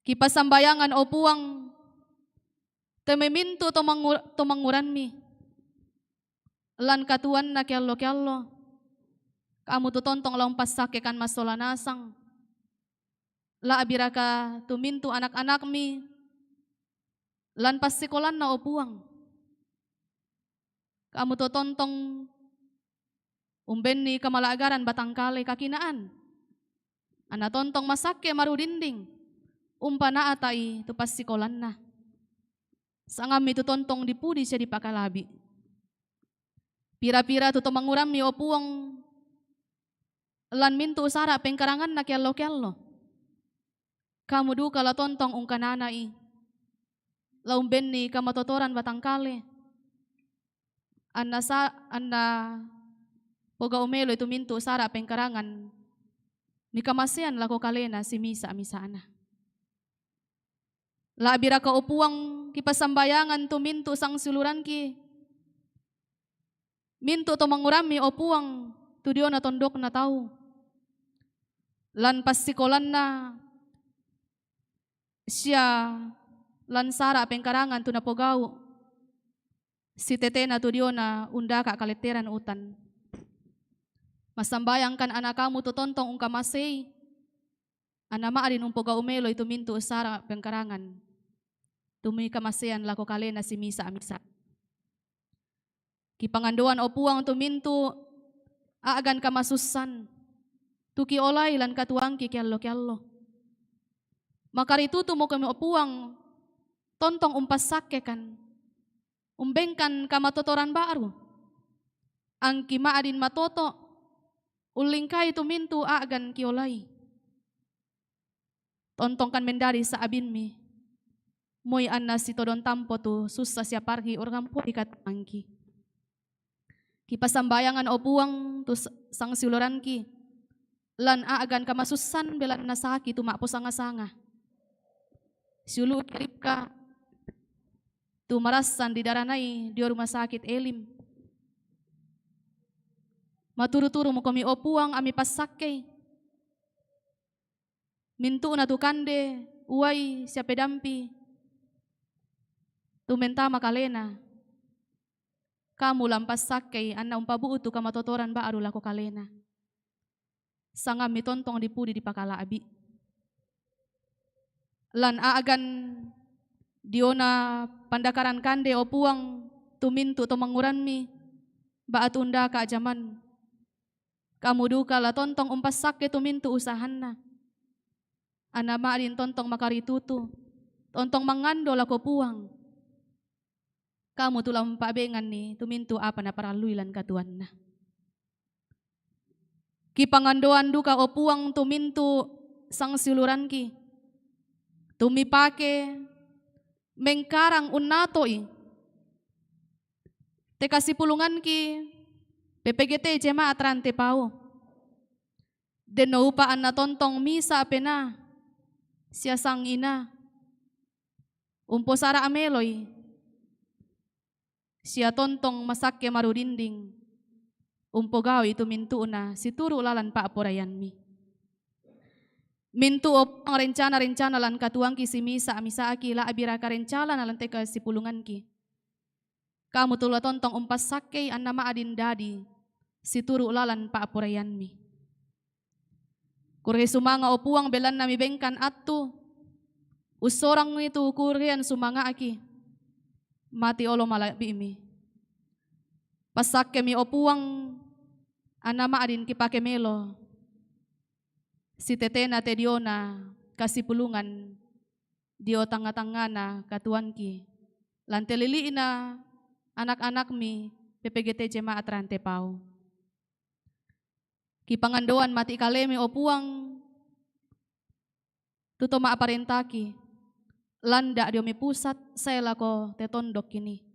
Kipassambayangan o Puang, temme mintu' to mangngu-, to mangnguranmi. Lan katuoanna keallo-keallo, kamu tu tontong la umpassakkekan massola nasang. La'biraka tu mintu' anak-anakmi, lan passikolanna o Puang. Kamu to tontong umbenni kamala'garan batangkale kakinaan. Anna tontong masakke marudinding, umpana'ta'i tu passikolanna. Sangammi tu tontong dipudi sia dipakalabi'. Pira-pira tu to mangngurammi o Puang, lan mintu' sara' pengkaranganna keallo-keallo. Kamu duka la tontong ungkanana'i, la umbenni kamatotoran batangkale. Anna sa-, anna pogau' meloi tu mintu' sara' pengkarangan, mikamasean lako kalena simisa'-misa'na. La'biraka o Puang, kipassambayangan tu mintu' sangsiuluranki, mintu' to mangngurammi o Puang, tu diona tondokna tau. Lan passikolanna sia lan sara' pengkarangan tu napogau', sitetena tu diona undaka' kaletteran utan. Massambayangkan anakamu tu tontong ungkamasei, anna ma'din umpogau' meloi tu mintu' sara' pengkarangan, tu mikamasean lako kalena simisa'-misa'. Kipangandoan o Puang tu mintu' a'gan kamasussan, tu kiolai lan katuoangki keallo-keallo. Makaritutumo komi o Puang, tontong umpassakkekan, umbengkan kamatotoran ba'ru. Angki ma'din matoto', ullingkai tu mintu' a'gan kiolai. Tontongkan mendadi sa'abimmi, moi anna sitodong tampo tu sussa sia parhi' urang podi katuoangki. Kipassambayangan o Puang tu s-, sangsiuluranki, lan a'gan kamasussan belanna saki tu ma'posanga-sanga. Siulu'ki Ripka, tu marassan didaranai dio rumah sakit Elim. Maturu-turumo komi o Puang ami passakkei. Mintu'na tu kande, uwai, sia pedampi, tu mentama kalena. Kamu la umpassakkei anna umpabu'tu kamatotoran ba'ru lako kalena. Sangammi tontong dipudi dipakala'bi'. Lan a'gan diona pandakaran kande o Puang tu mintu' to mangngurammi, ba'tu undaka' jaman. Kamu duka la tontong umpassakke tu mintu usahanna. Anna ma'din tontong makaritutu, tontong mangando lako Puang. Kamu tu la umpa'benganni tu mintu apa naparallui lan katuanna. Kipangandoan duka, o Puang, tu mintu sangsiuluranki, tu mipake mengkarang unnatoi te kasipulunganki P P G T Jemaat Rantepao. Denno upa anna tontong misa pena sia sangina umposara meloi sia tontong masakke marudinding umpogau'i tu mintu'na situru' lalan pa'poraiammi. Mintu' o Puang rencana-rencana lan katuangki simisa-misa'ki, la'biraka rencana lan te kasipulunganki. Kamu tu la tontong umpassakkei anna ma'din dadi situru' lalan pa'poraiammi. Kurre sumanga', o Puang, belanna mibengkan attu. Ussorangngi tu kurrean sumanga'ki. Mati olo mala'bi'mi. Passakkemi, o Puang, anna ma'din kipake melo sitetena te diona kasipulungan dio tangnga-tangngana katuangki, lan te lili'na anak-anakmi P P G T Jemaat Rantepao. Kipangandoan mati kalemi, o Puang, tu to ma'parentaki, landa' dio mai pusat sae lako te tondokkini.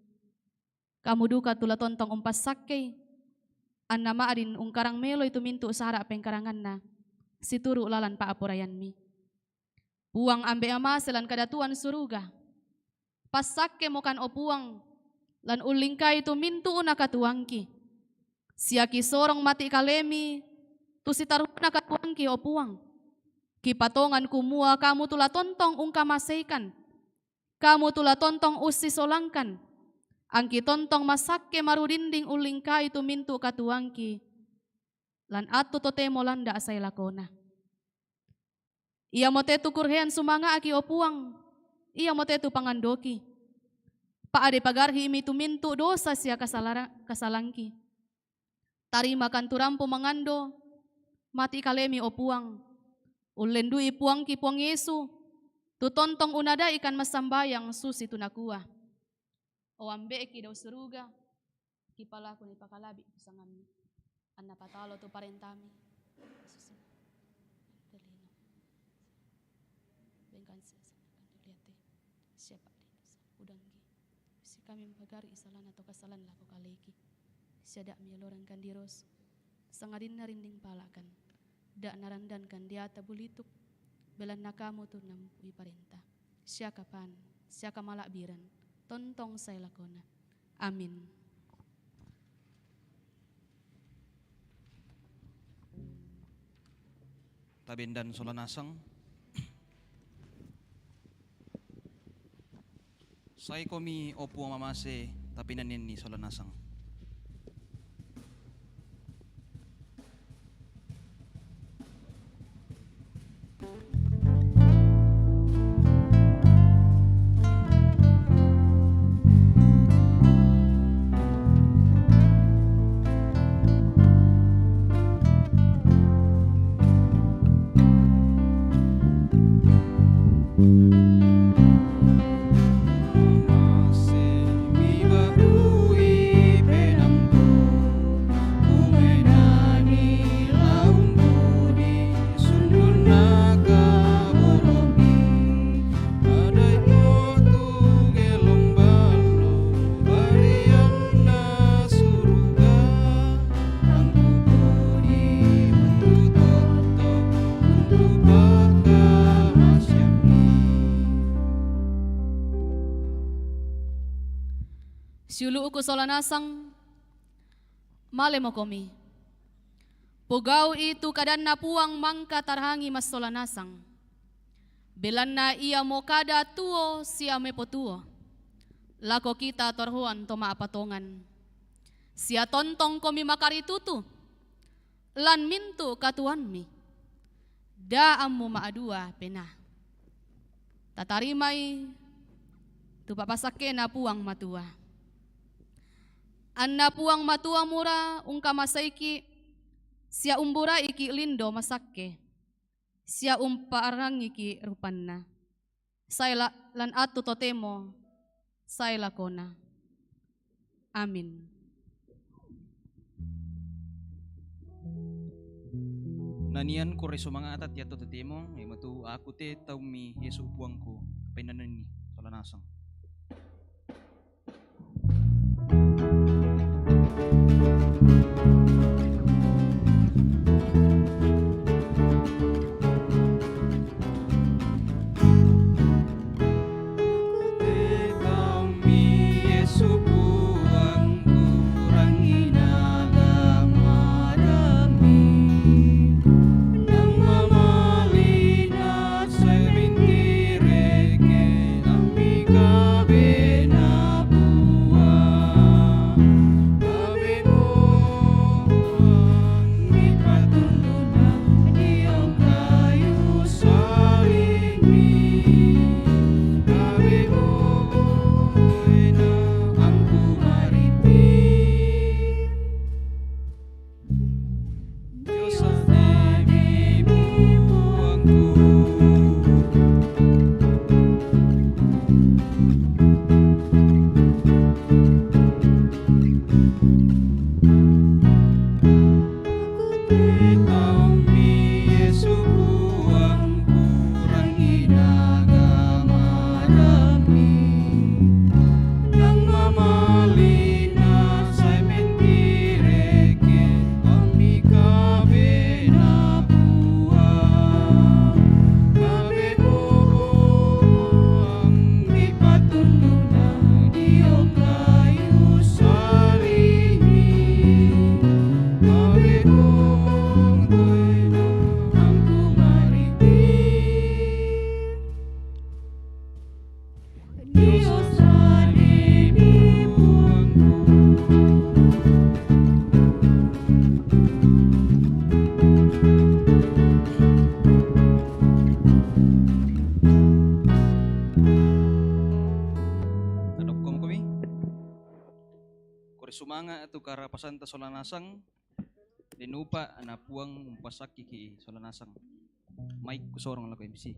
Kamu duka tu la tontong umpassakkei, anna ma'din ungkarang meloi tu mintu sara' pengkaranganna situru' lalan pa'poraiammi. Puang Ambe' Mamase lan Kadatuan Suruga, passakkemo kan, o Puang, lan ullingkai tu mintu'na katuangki. Sia kisorong mati kalemi tu sitaru'na katuangki, o Puang. Kipatongan kumua Kamu tu la tontong ungkamaseikan, Kamu tu la tontong ussisolangkan, angki tontong masakke marudinding ullingkai tu mintu' katuangki, lan attu totemo landa' sae lakona. Iamote tu kurrean sumanga'ki, o Puang, iamote tu pangandoki. Pa'de pagarhi'mi tu mintu' dosa sia kasalara-, kasalangki. Tarimakan tu rampo mangando mati kalemi, o Puang. Ullendu'i Puangki Puang Yesu, tu tontong unada'ikan massambayang susi tu nakua. O Ambe'ki dao suruga, kipalakuni pakalabi' tu sangammi, anna patalo tu parentami. Susi. Telino. Bengkan sia sanakan duliate. Siapa di dosa udanggi. Sikami mempagari isalana to kasalan lako kaleki. Sia da' miolorang kandiros. Sangadinna rinding palakan. Da' narandankan diata bulituk. Belanna Kamu tu nampui parenta. Siaka pan, siaka mala'biran. Tontong sae lakona. Amin. Tabendan sola nasang. Saekomi, o Puang Mamase, tapinannenni sola nasang. Siulu'ku sola nasang, malemokomi. Pogau'i tu kadanNa Puang mangka tarahangi massola nasang. Belanna iamo kada tuo sia mepotuo lako kita toroan to ma'patongan. Sia tontongkomi makaritutu lan mintu' katuoammi. Da' ammu ma'dua penaa. Tatarimai tu pa'pasakkena Puang Matua. Anna Puang Matua mura ungkamaseiki, Sia umburai ki lindo masakke, sia umpaarrangi ki rupanna. Sai la-, lan atu totemo, sai lakona. Amin. Nanian kure sumangata tiatto totemo, e matu aku te taummi Yesu Puangku, kapainananni, sola nasang. Adokkom komi. Kore sumanga' tu karapasanta sola nasang, denupa na Puang umpasakkiki sola nasang. Maik kusorong lako M C.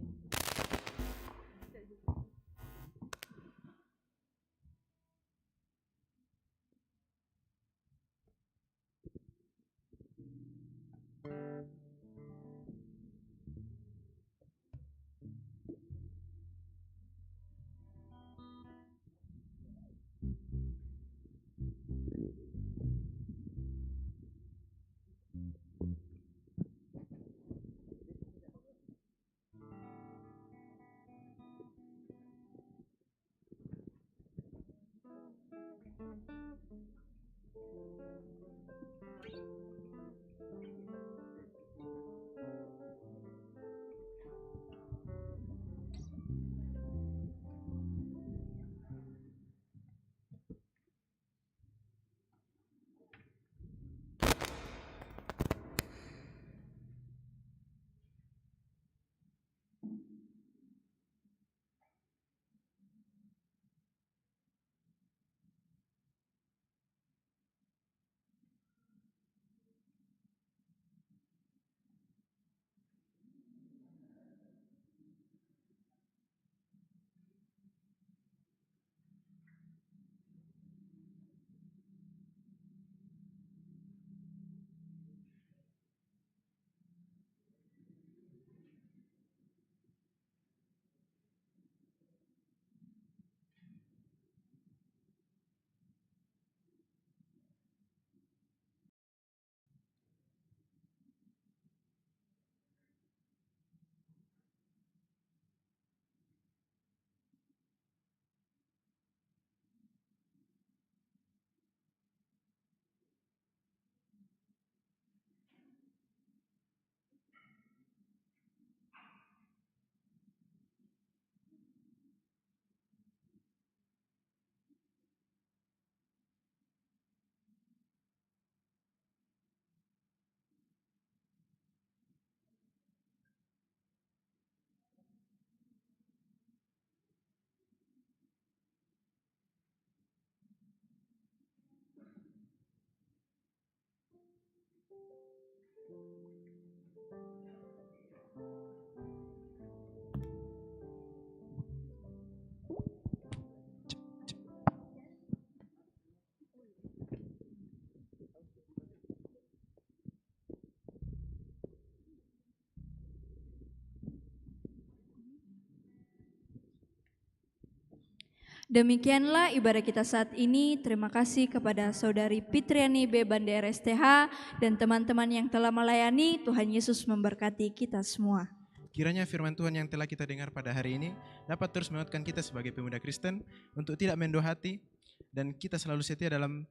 Demikianlah ibadah kita saat ini. Terima kasih kepada Saudari Fitriani B Bande R S T H dan teman-teman yang telah melayani. Tuhan Yesus memberkati kita semua. Kiranya firman Tuhan yang telah kita dengar pada hari ini dapat terus menguatkan kita sebagai pemuda Kristen untuk tidak mendohati dan kita selalu setia dalam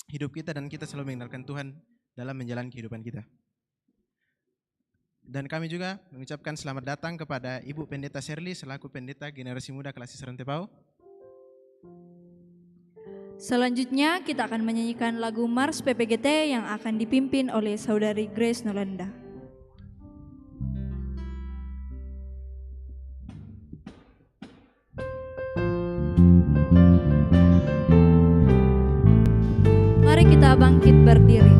hidup kita dan kita selalu mengandalkan Tuhan dalam menjalani kehidupan kita. Dan kami juga mengucapkan selamat datang kepada Ibu Pendeta Serli selaku Pendeta Generasi Muda Klasis Rantepao. Selanjutnya, kita akan menyanyikan lagu Mars P P G T yang akan dipimpin oleh Saudari Grace Nolanda. Mari kita bangkit berdiri.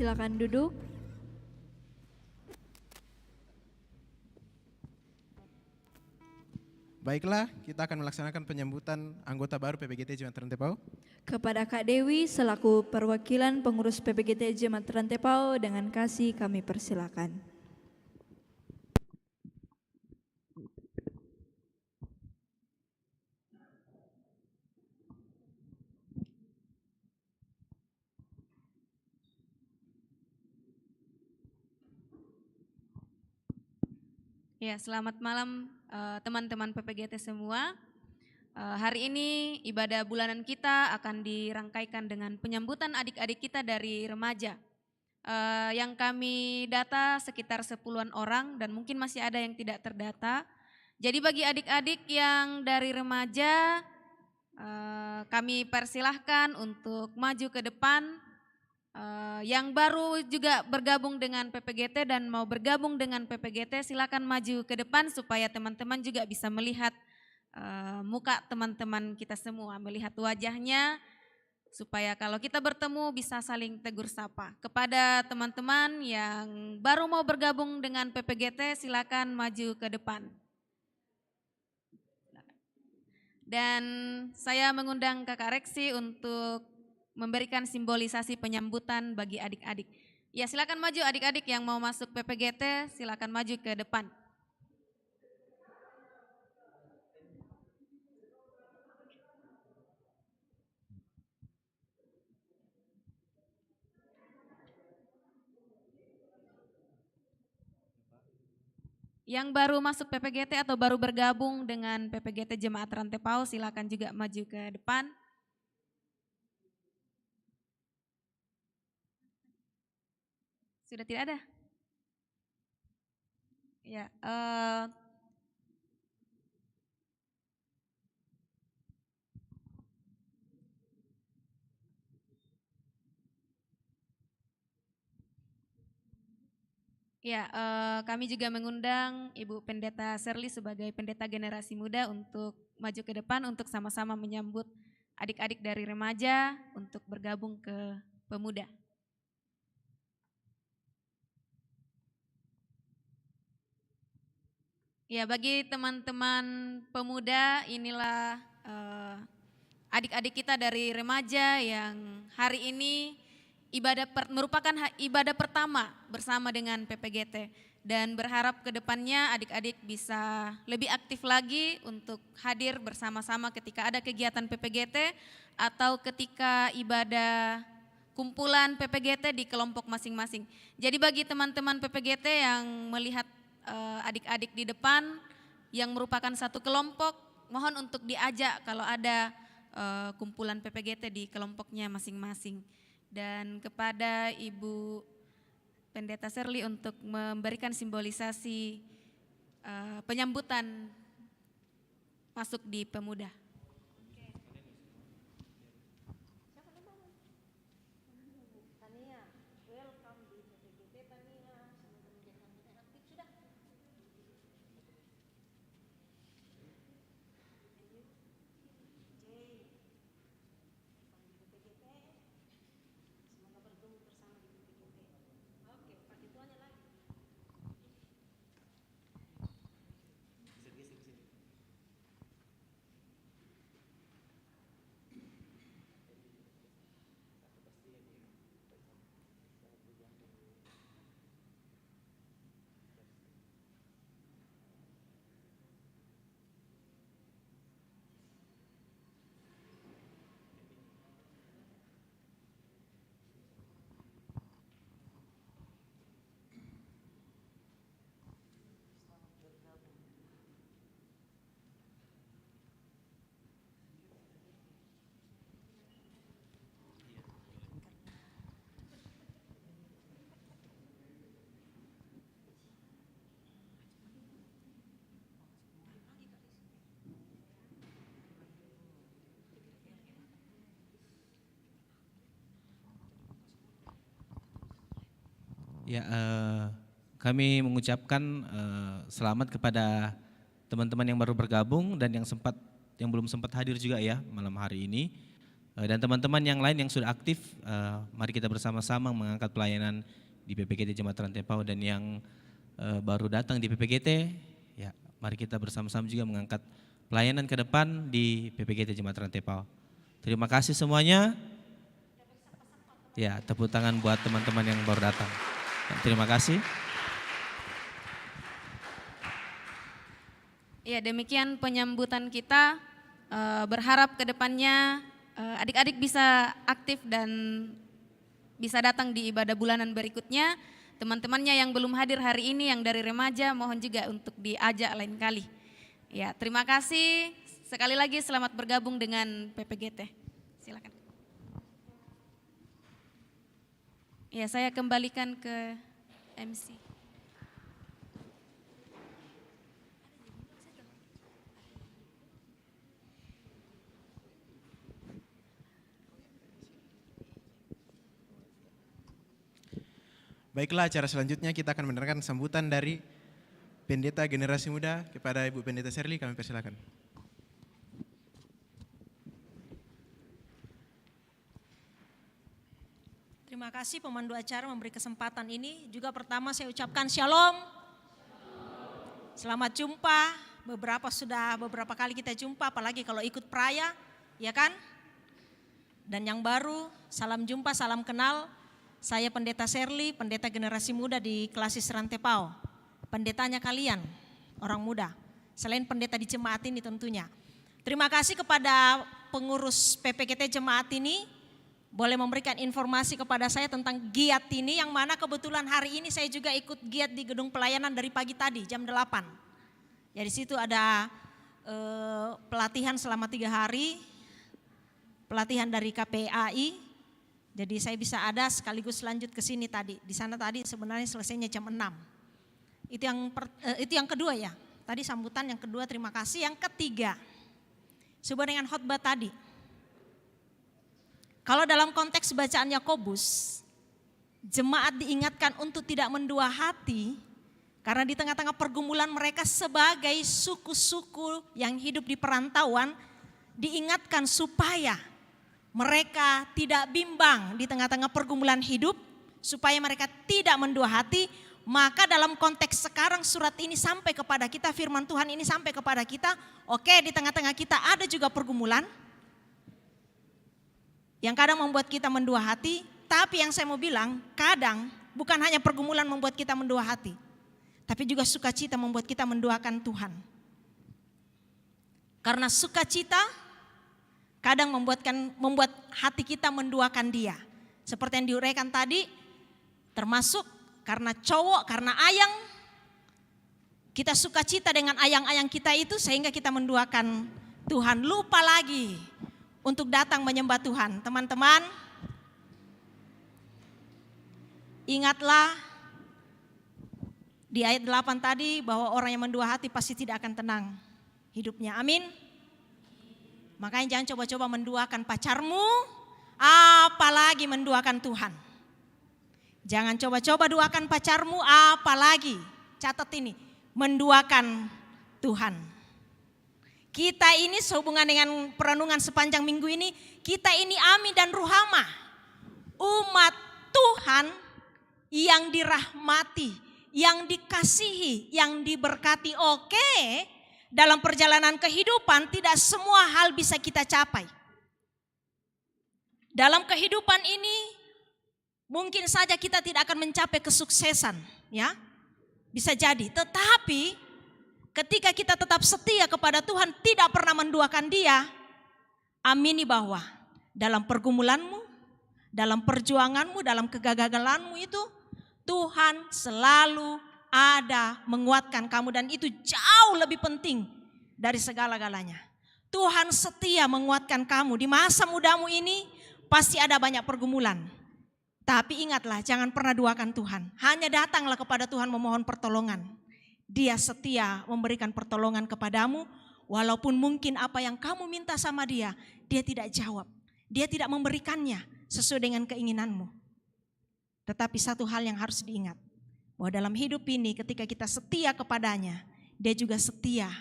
Silakan duduk. Baiklah, kita akan melaksanakan penyambutan anggota baru P P G T Jemaat Rantepao. Kepada Kak Dewi selaku perwakilan pengurus P P G T Jemaat Rantepao, dengan kasih kami persilakan. Ya, selamat malam, eh, teman-teman P P G T semua. Eh, hari ini ibadah bulanan kita akan dirangkaikan dengan penyambutan adik-adik kita dari remaja. Eh, yang kami data sekitar sepuluhan orang dan mungkin masih ada yang tidak terdata. Jadi bagi adik-adik yang dari remaja, eh, kami persilahkan untuk maju ke depan. Eh, yang baru juga bergabung dengan P P G T dan mau bergabung dengan P P G T, silakan maju ke depan supaya teman-teman juga bisa melihat, eh, muka teman-teman kita semua, melihat wajahnya, supaya kalau kita bertemu bisa saling tegur sapa. Kepada teman-teman yang baru mau bergabung dengan P P G T, silakan maju ke depan. Dan saya mengundang Kakak Reksi untuk memberikan simbolisasi penyambutan bagi adik-adik. Ya, silakan maju adik-adik yang mau masuk P P G T, silakan maju ke depan. Yang baru masuk P P G T atau baru bergabung dengan P P G T Jemaat Rantepao, silakan juga maju ke depan. Sudah tidak ada? Ya, eh, Ya, eh, kami juga mengundang Ibu Pendeta Serli sebagai pendeta generasi muda untuk maju ke depan untuk sama-sama menyambut adik-adik dari remaja untuk bergabung ke pemuda. Ya, bagi teman-teman pemuda, inilah eh, adik-adik kita dari remaja yang hari ini ibadah per- merupakan ha- ibadah pertama bersama dengan P P G T, dan berharap ke depannya adik-adik bisa lebih aktif lagi untuk hadir bersama-sama ketika ada kegiatan P P G T atau ketika ibadah kumpulan P P G T di kelompok masing-masing. Jadi bagi teman-teman P P G T yang melihat eh, adik-adik di depan yang merupakan satu kelompok, mohon untuk diajak kalau ada eh, kumpulan P P G T di kelompoknya masing-masing. Dan kepada Ibu Pendeta Serli untuk memberikan simbolisasi eh, penyambutan masuk di pemuda. Tania, welcome di P P G T Tania. Semoga menjadi anggota yang aktif sudah. Ayu, Jay, welcome di P P G T. Semoga bertumbuh bersama di P P G T. Oke, pakai tuanya lagi. Ya, eh, kami mengucapkan eh, selamat kepada teman-teman yang baru bergabung dan yang sempat yang belum sempat hadir juga ya malam hari ini. Eh, dan teman-teman yang lain yang sudah aktif, eh, mari kita bersama-sama mengangkat pelayanan di P P G T Jemaat Rantepao, dan yang eh, baru datang di P P G T, ya mari kita bersama-sama juga mengangkat pelayanan ke depan di P P G T Jemaat Rantepao. Terima kasih semuanya. Ya, tepuk tangan buat teman-teman yang baru datang. Terima kasih. Ya, demikian penyambutan kita. Eh, berharap ke depannya eh, adik-adik bisa aktif dan bisa datang di ibadah bulanan berikutnya. Teman-temannya yang belum hadir hari ini, yang dari remaja, mohon juga untuk diajak lain kali. Ya, terima kasih. Sekali lagi selamat bergabung dengan P P G T. Silakan. Ya, saya kembalikan ke M C. Baiklah, acara selanjutnya kita akan mendengarkan sambutan dari Pendeta Generasi Muda kepada Ibu Pendeta Serli, kami persilakan. Terima kasih pemandu acara memberi kesempatan ini. Juga pertama saya ucapkan shalom. Selamat jumpa. Beberapa sudah beberapa kali kita jumpa, apalagi kalau ikut peraya, ya kan? Dan yang baru, salam jumpa, salam kenal. Saya Pendeta Serli, Pendeta Generasi Muda di Klasis Rantepao. Pendetanya kalian, orang muda. Selain pendeta di jemaat ini tentunya. Terima kasih kepada pengurus P P G T jemaat ini boleh memberikan informasi kepada saya tentang giat ini, yang mana kebetulan hari ini saya juga ikut giat di gedung pelayanan dari pagi tadi jam delapan. Jadi situ ada eh, pelatihan selama tiga hari, pelatihan dari K P A I. Jadi saya bisa ada sekaligus lanjut ke sini tadi. Di sana tadi sebenarnya selesainya jam enam. Itu yang per, eh, itu yang kedua ya. Tadi sambutan yang kedua, terima kasih. Yang ketiga, sesuai dengan khotbah tadi. Kalau dalam konteks bacaan Yakobus, jemaat diingatkan untuk tidak mendua hati karena di tengah-tengah pergumulan mereka sebagai suku-suku yang hidup di perantauan, diingatkan supaya mereka tidak bimbang di tengah-tengah pergumulan hidup, supaya mereka tidak mendua hati Maka dalam konteks sekarang surat ini sampai kepada kita, firman Tuhan ini sampai kepada kita, oke, di tengah-tengah kita ada juga pergumulan yang kadang membuat kita mendua hati, tapi yang saya mau bilang, kadang bukan hanya pergumulan membuat kita mendua hati, tapi juga sukacita membuat kita menduakan Tuhan. Karena sukacita kadang membuatkan membuat hati kita menduakan Dia. Seperti yang diuraikan tadi, termasuk karena cowok, karena ayang, kita sukacita dengan ayang-ayang kita itu sehingga kita menduakan Tuhan. Lupa lagi untuk datang menyembah Tuhan. Teman-teman, ingatlah di ayat delapan tadi bahwa orang yang mendua hati pasti tidak akan tenang hidupnya. Amin. Makanya jangan coba-coba menduakan pacarmu, apalagi menduakan Tuhan. Jangan coba-coba duakan pacarmu, apalagi, catat ini, menduakan Tuhan. Kita ini sehubungan dengan perenungan sepanjang minggu ini, kita ini Ami dan Ruhama, umat Tuhan yang dirahmati, yang dikasihi, yang diberkati. Oke, dalam perjalanan kehidupan tidak semua hal bisa kita capai. Dalam kehidupan ini mungkin saja kita tidak akan mencapai kesuksesan, ya. Bisa jadi, tetapi ketika kita tetap setia kepada Tuhan, tidak pernah menduakan Dia, amini bahwa dalam pergumulanmu, dalam perjuanganmu, dalam kegagalanmu itu, Tuhan selalu ada menguatkan kamu, dan itu jauh lebih penting dari segala-galanya. Tuhan setia menguatkan kamu di masa mudamu ini. Pasti ada banyak pergumulan. Tapi ingatlah, jangan pernah duakan Tuhan. Hanya datanglah kepada Tuhan memohon pertolongan. Dia setia memberikan pertolongan kepadamu, walaupun mungkin apa yang kamu minta sama Dia, Dia tidak jawab. Dia tidak memberikannya sesuai dengan keinginanmu. Tetapi satu hal yang harus diingat, bahwa dalam hidup ini ketika kita setia kepada-Nya, Dia juga setia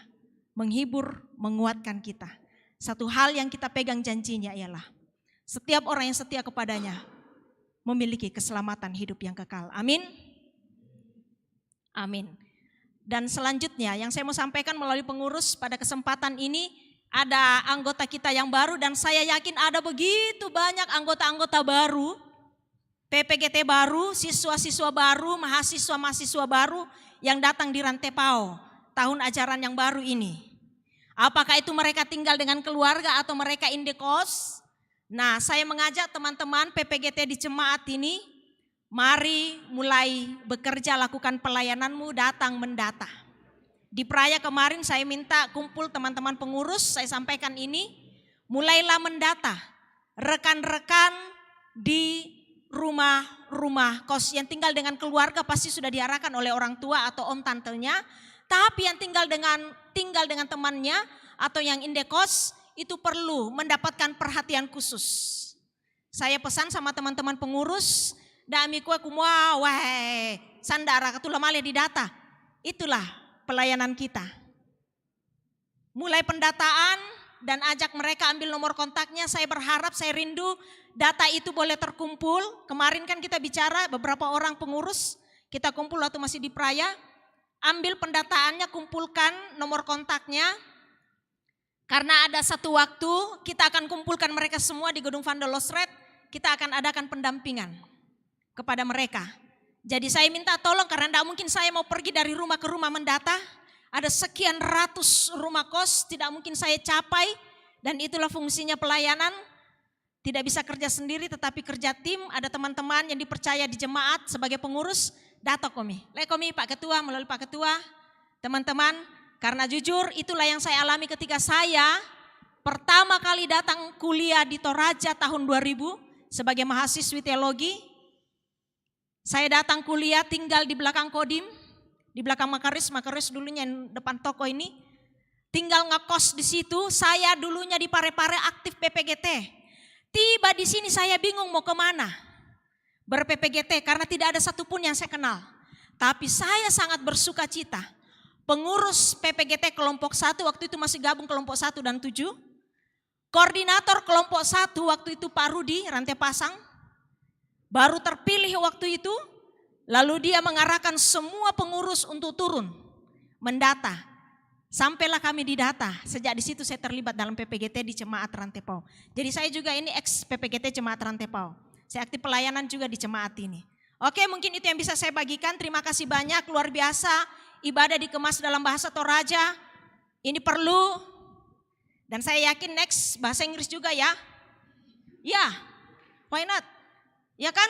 menghibur, menguatkan kita. Satu hal yang kita pegang janji-Nya ialah setiap orang yang setia kepada-Nya memiliki keselamatan hidup yang kekal. Amin. Amin. Dan selanjutnya yang saya mau sampaikan melalui pengurus pada kesempatan ini, ada anggota kita yang baru dan saya yakin ada begitu banyak anggota-anggota baru, P P G T baru, siswa-siswa baru, mahasiswa-mahasiswa baru yang datang di Rantepao tahun ajaran yang baru ini. Apakah itu mereka tinggal dengan keluarga atau mereka indekos? Nah, saya mengajak teman-teman P P G T di jemaat ini, mari mulai bekerja, lakukan pelayananmu, datang mendata. Di Praya kemarin saya minta kumpul teman-teman pengurus, saya sampaikan ini, mulailah mendata rekan-rekan di rumah-rumah kos. Yang tinggal dengan keluarga pasti sudah diarahkan oleh orang tua atau om tantenya. Tapi yang tinggal dengan tinggal dengan temannya atau yang indekos itu perlu mendapatkan perhatian khusus. Saya pesan sama teman-teman pengurus, dami kue kumua, weh, sandara katula male di data. Itulah pelayanan kita. Mulai pendataan dan ajak mereka ambil nomor kontaknya. Saya berharap, saya rindu data itu boleh terkumpul. Kemarin kan kita bicara beberapa orang pengurus, kita kumpul waktu masih di Praya. Ambil pendataannya, kumpulkan nomor kontaknya. Karena ada satu waktu kita akan kumpulkan mereka semua di gedung Van der Loosret. Kita akan adakan pendampingan kepada mereka. Jadi saya minta tolong karena tidak mungkin saya mau pergi dari rumah ke rumah mendata. Ada sekian ratus rumah kos tidak mungkin saya capai dan itulah fungsinya pelayanan. Tidak bisa kerja sendiri tetapi kerja tim, ada teman-teman yang dipercaya di jemaat sebagai pengurus, data komi. Le komi Pak Ketua, melalui Pak Ketua, teman-teman, karena jujur itulah yang saya alami ketika saya pertama kali datang kuliah di Toraja tahun dua ribu sebagai mahasiswi teologi. Saya datang kuliah tinggal di belakang Kodim, di belakang Makaris, Makaris dulunya yang depan toko ini. Tinggal ngekos di situ, saya dulunya di Parepare aktif P P G T. Tiba di sini saya bingung mau kemana. Ber-P P G T karena tidak ada satupun yang saya kenal. Tapi saya sangat bersuka cita. Pengurus P P G T kelompok satu waktu itu masih gabung kelompok satu dan tujuh. Koordinator kelompok satu waktu itu Pak Rudi Rantepasang. Baru terpilih waktu itu. Lalu dia mengarahkan semua pengurus untuk turun, mendata. Sampailah kami didata, sejak di situ saya terlibat dalam P P G T di Jemaat Rantepao. Jadi saya juga ini ex P P G T Jemaat Rantepao. Saya aktif pelayanan juga di jemaat ini. Oke, mungkin itu yang bisa saya bagikan. Terima kasih banyak, luar biasa. Ibadah dikemas dalam bahasa Toraja. Ini perlu. Dan saya yakin next bahasa Inggris juga ya. Ya, why not? Ya kan?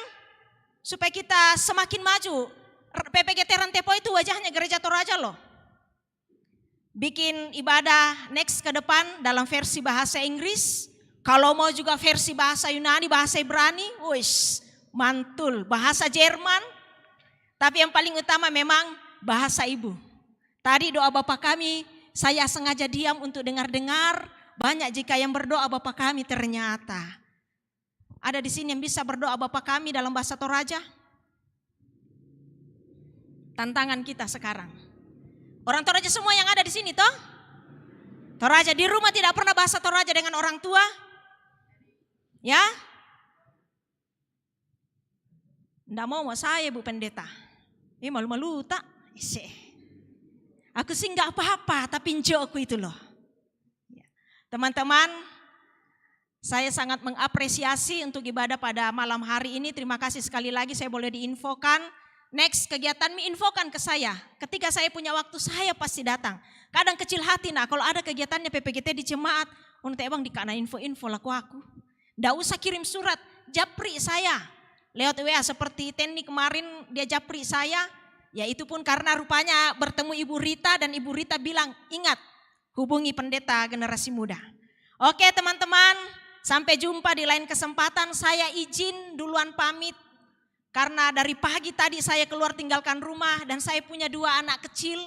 Supaya kita semakin maju. R- P P G T Rantepao itu wajahnya gereja Toraja loh. Bikin ibadah next ke depan dalam versi bahasa Inggris. Kalau mau juga versi bahasa Yunani, bahasa Ibrani, wis, mantul. Bahasa Jerman, tapi yang paling utama memang bahasa ibu. Tadi doa Bapa kami, saya sengaja diam untuk dengar-dengar. Banyak jika yang berdoa Bapa kami ternyata. Ada di sini yang bisa berdoa Bapa kami dalam bahasa Toraja? Tantangan kita sekarang. Orang Toraja semua yang ada di sini toh? Toraja di rumah tidak pernah bahasa Toraja dengan orang tua? Ya? Ndak mau mau saya Bu Pendeta. Ini malu-malu tak? Ise. Aku sih nggak apa-apa, tapi njo aku itu loh. Ya. Teman-teman, saya sangat mengapresiasi untuk ibadah pada malam hari ini. Terima kasih sekali lagi saya boleh diinfokan. Next kegiatan mi infokan ke saya. Ketika saya punya waktu, saya pasti datang. Kadang kecil hati nah, kalau ada kegiatannya P P G T di jemaat, untuk bang dikana info-info laku aku. Ndak usah kirim surat, japri saya lewat W A seperti Tenny kemarin dia japri saya. Ya itu pun karena rupanya bertemu Ibu Rita dan Ibu Rita bilang, ingat, hubungi pendeta generasi muda. Oke teman-teman, sampai jumpa di lain kesempatan. Saya izin duluan pamit karena dari pagi tadi saya keluar tinggalkan rumah dan saya punya dua anak kecil.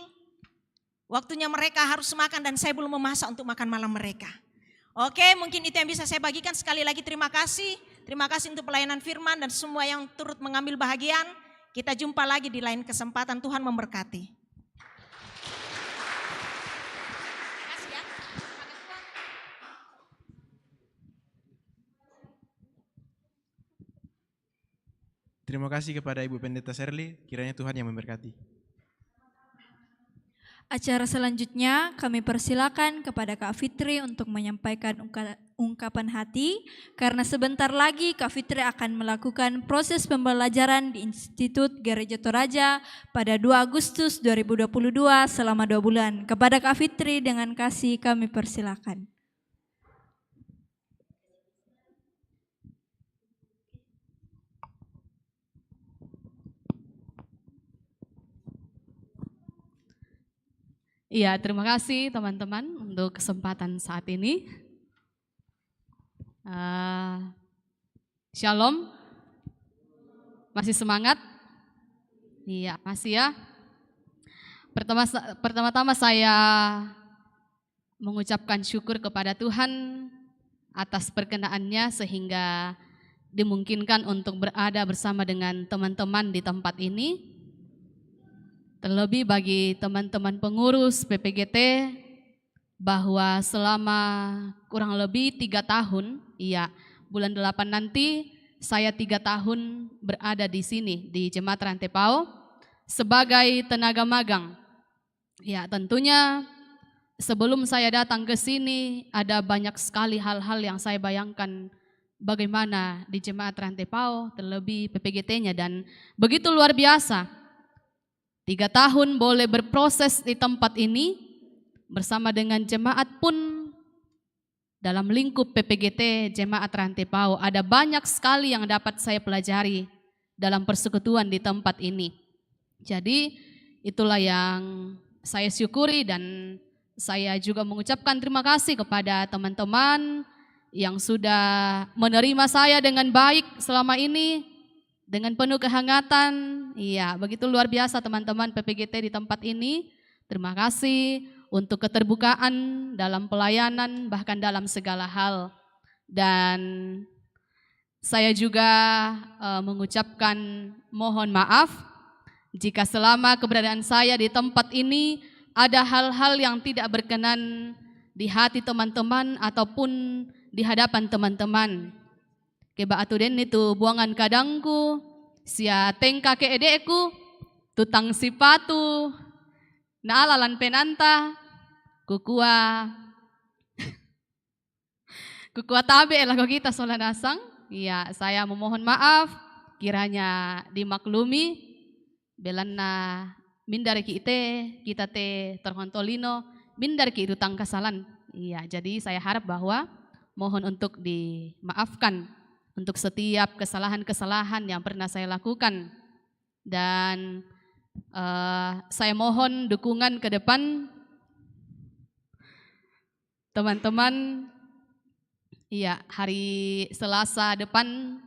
Waktunya mereka harus makan dan saya belum memasak untuk makan malam mereka. Oke, mungkin itu yang bisa saya bagikan. Sekali lagi terima kasih. Terima kasih untuk pelayanan firman dan semua yang turut mengambil bahagian. Kita jumpa lagi di lain kesempatan. Tuhan memberkati. Terima kasih kepada Ibu Pendeta Shirley, kiranya Tuhan yang memberkati. Acara selanjutnya kami persilakan kepada Kak Fitri untuk menyampaikan ungka- ungkapan hati karena sebentar lagi Kak Fitri akan melakukan proses pembelajaran di Institut Gereja Toraja pada dua Agustus dua ribu dua puluh dua selama dua bulan. Kepada Kak Fitri dengan kasih kami persilakan. Iya, terima kasih teman-teman untuk kesempatan saat ini. Uh, shalom, masih semangat? Iya, masih ya. Pertama, pertama-tama saya mengucapkan syukur kepada Tuhan atas perkenaannya sehingga dimungkinkan untuk berada bersama dengan teman-teman di tempat ini. Terlebih bagi teman-teman pengurus P P G T bahwa selama kurang lebih tiga tahun, iya, bulan delapan nanti saya tiga tahun berada di sini di Jemaat Rantepao sebagai tenaga magang. Ya, tentunya sebelum saya datang ke sini ada banyak sekali hal-hal yang saya bayangkan bagaimana di Jemaat Rantepao, terlebih P P G T-nya, dan begitu luar biasa. Tiga tahun boleh berproses di tempat ini bersama dengan jemaat pun dalam lingkup P P G T Jemaat Rantepao. Ada banyak sekali yang dapat saya pelajari dalam persekutuan di tempat ini. Jadi itulah yang saya syukuri dan saya juga mengucapkan terima kasih kepada teman-teman yang sudah menerima saya dengan baik selama ini, dengan penuh kehangatan. Iya, begitu luar biasa teman-teman P P G T di tempat ini. Terima kasih untuk keterbukaan dalam pelayanan, bahkan dalam segala hal. Dan saya juga uh, mengucapkan mohon maaf jika selama keberadaan saya di tempat ini ada hal-hal yang tidak berkenan di hati teman-teman ataupun di hadapan teman-teman. Keba atu den itu buangan kadangku, Sia tengka ke'ede'ku, tutang sipatu, naala lan penanta, kukua, kukua tabe' lako kita sola nasang. Iya, saya memohon maaf, kiranya dimaklumi, belanna mindari ki te, kita te torhon tolino, mindari ki tutang kasalan. Iya, jadi saya harap bahwa mohon untuk dimaafkan untuk setiap kesalahan-kesalahan yang pernah saya lakukan. Dan, eh, saya mohon dukungan ke depan teman-teman. Iya, hari Selasa depan,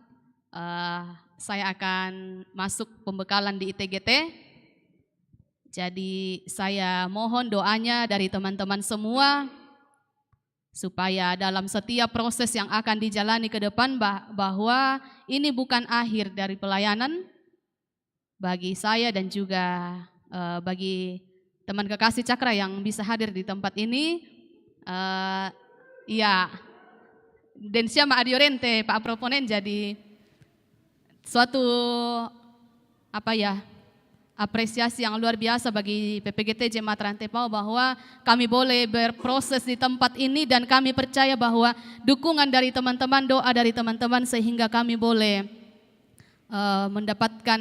eh, saya akan masuk pembekalan di I T G T. Jadi saya mohon doanya dari teman-teman semua, supaya dalam setiap proses yang akan dijalani ke depan bah-, bahwa ini bukan akhir dari pelayanan bagi saya dan juga, eh, bagi teman kekasih Cakra yang bisa hadir di tempat ini. Eh, iya, dan siapa adiorente Pak Proponen jadi suatu, apa ya, apresiasi yang luar biasa bagi P P G T Jemaat Rantepao bahwa kami boleh berproses di tempat ini, dan kami percaya bahwa dukungan dari teman-teman, doa dari teman-teman, sehingga kami boleh, eh, mendapatkan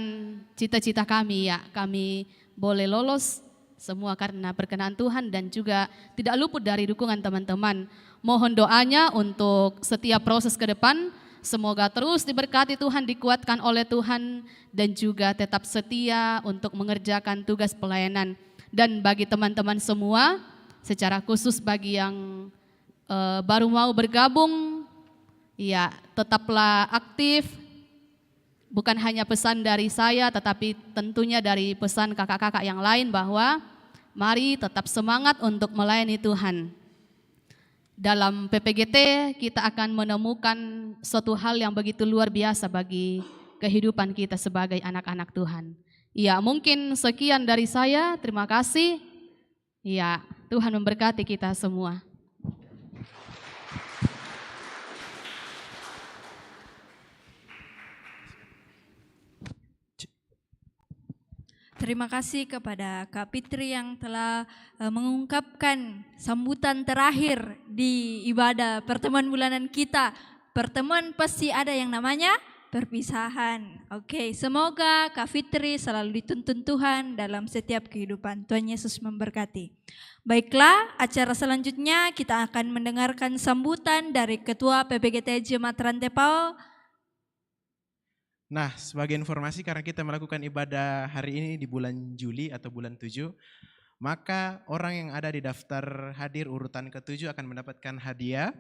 cita-cita kami, ya, kami boleh lolos semua karena perkenan Tuhan dan juga tidak luput dari dukungan teman-teman. Mohon doanya untuk setiap proses ke depan. Semoga terus diberkati Tuhan, dikuatkan oleh Tuhan, dan juga tetap setia untuk mengerjakan tugas pelayanan. Dan bagi teman-teman semua, secara khusus bagi yang, eh, baru mau bergabung, ya, tetaplah aktif. Bukan hanya pesan dari saya, tetapi tentunya dari pesan kakak-kakak yang lain bahwa mari tetap semangat untuk melayani Tuhan. Dalam P P G T kita akan menemukan suatu hal yang begitu luar biasa bagi kehidupan kita sebagai anak-anak Tuhan. Ya, mungkin sekian dari saya. Terima kasih. Ya, Tuhan memberkati kita semua. Terima kasih kepada Kak Fitri yang telah, eh, mengungkapkan sambutan terakhir di ibadah pertemuan bulanan kita. Pertemuan pasti ada yang namanya perpisahan. Oke, semoga Kak Fitri selalu dituntun Tuhan dalam setiap kehidupan. Tuhan Yesus memberkati. Baiklah, acara selanjutnya kita akan mendengarkan sambutan dari Ketua P P G T Jemaat Rantepao. Nah, sebagai informasi, karena kita melakukan ibadah hari ini di bulan Juli atau bulan tujuh, maka orang yang ada di daftar hadir urutan ketujuh akan mendapatkan hadiah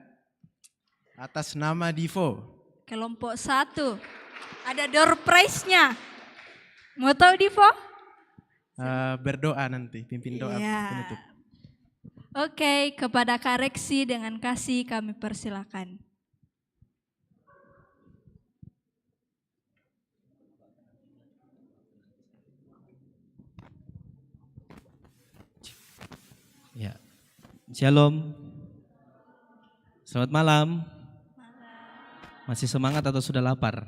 atas nama Divo. Kelompok satu. Ada door prize-nya. Mau tahu, Divo? Eh, berdoa nanti, pimpin doa Iya. penutup. Oke, kepada Kak Reksi dengan kasih kami persilakan. Ya. Shalom. Selamat malam. Masih semangat atau sudah lapar?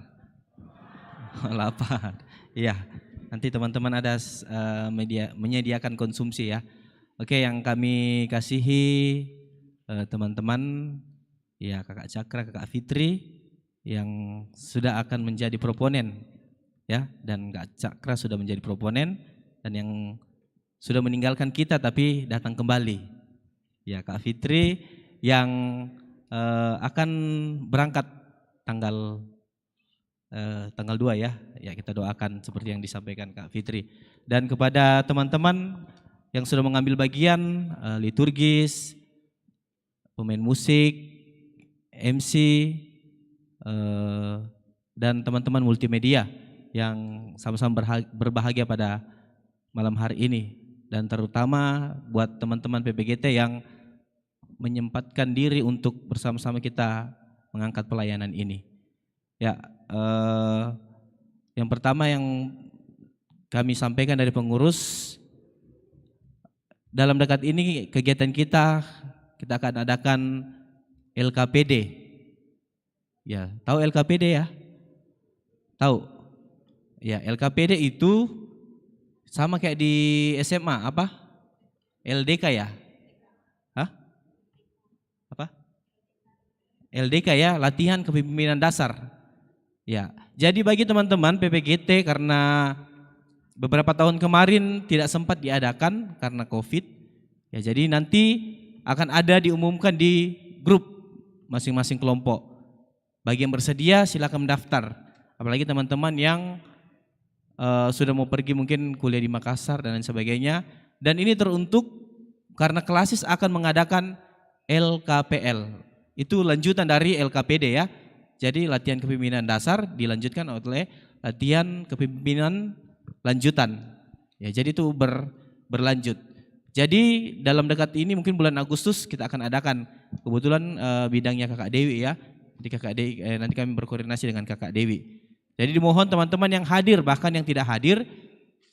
Lapar. Iya. Nanti teman-teman ada, eh, media, menyediakan konsumsi, ya. Oke, yang kami kasihi, eh, teman-teman, ya, Kakak Cakra, Kakak Fitri, yang sudah akan menjadi proponen, ya, dan Kak Cakra sudah menjadi proponen, dan yang sudah meninggalkan kita tapi datang kembali, ya, Kak Fitri, yang, eh, akan berangkat tanggal, eh, tanggal dua, ya. Ya, kita doakan seperti yang disampaikan Kak Fitri. Dan kepada teman-teman yang sudah mengambil bagian, eh, liturgis, pemain musik, M C, eh, dan teman-teman multimedia yang sama-sama berha-, berbahagia pada malam hari ini. Dan terutama buat teman-teman P P G T yang menyempatkan diri untuk bersama-sama kita mengangkat pelayanan ini. Ya, eh, yang pertama yang kami sampaikan dari pengurus, dalam dekat ini kegiatan kita, kita akan adakan L K P D. Ya, tahu L K P D, ya? Tahu? Ya, L K P D itu sama kayak di S M A, apa? L D K ya? Hah? Apa? L D K ya, latihan kepemimpinan dasar. Ya, jadi bagi teman-teman P P G T, karena beberapa tahun kemarin tidak sempat diadakan karena covid, ya, jadi nanti akan ada diumumkan di grup masing-masing kelompok. Bagi yang bersedia, silakan mendaftar. Apalagi teman-teman yang eh, sudah mau pergi, mungkin kuliah di Makassar dan lain sebagainya. Dan ini teruntuk karena Klasis akan mengadakan L K P L. Itu lanjutan dari L K P D ya. Jadi latihan kepemimpinan dasar dilanjutkan oleh latihan kepemimpinan lanjutan. Ya, jadi itu ber-, berlanjut. Jadi dalam dekat ini, mungkin bulan Agustus, kita akan adakan. Kebetulan eh, bidangnya Kakak Dewi ya. Jadi Kakak Dewi, eh, nanti kami berkoordinasi dengan Kakak Dewi. Jadi dimohon teman-teman yang hadir, bahkan yang tidak hadir,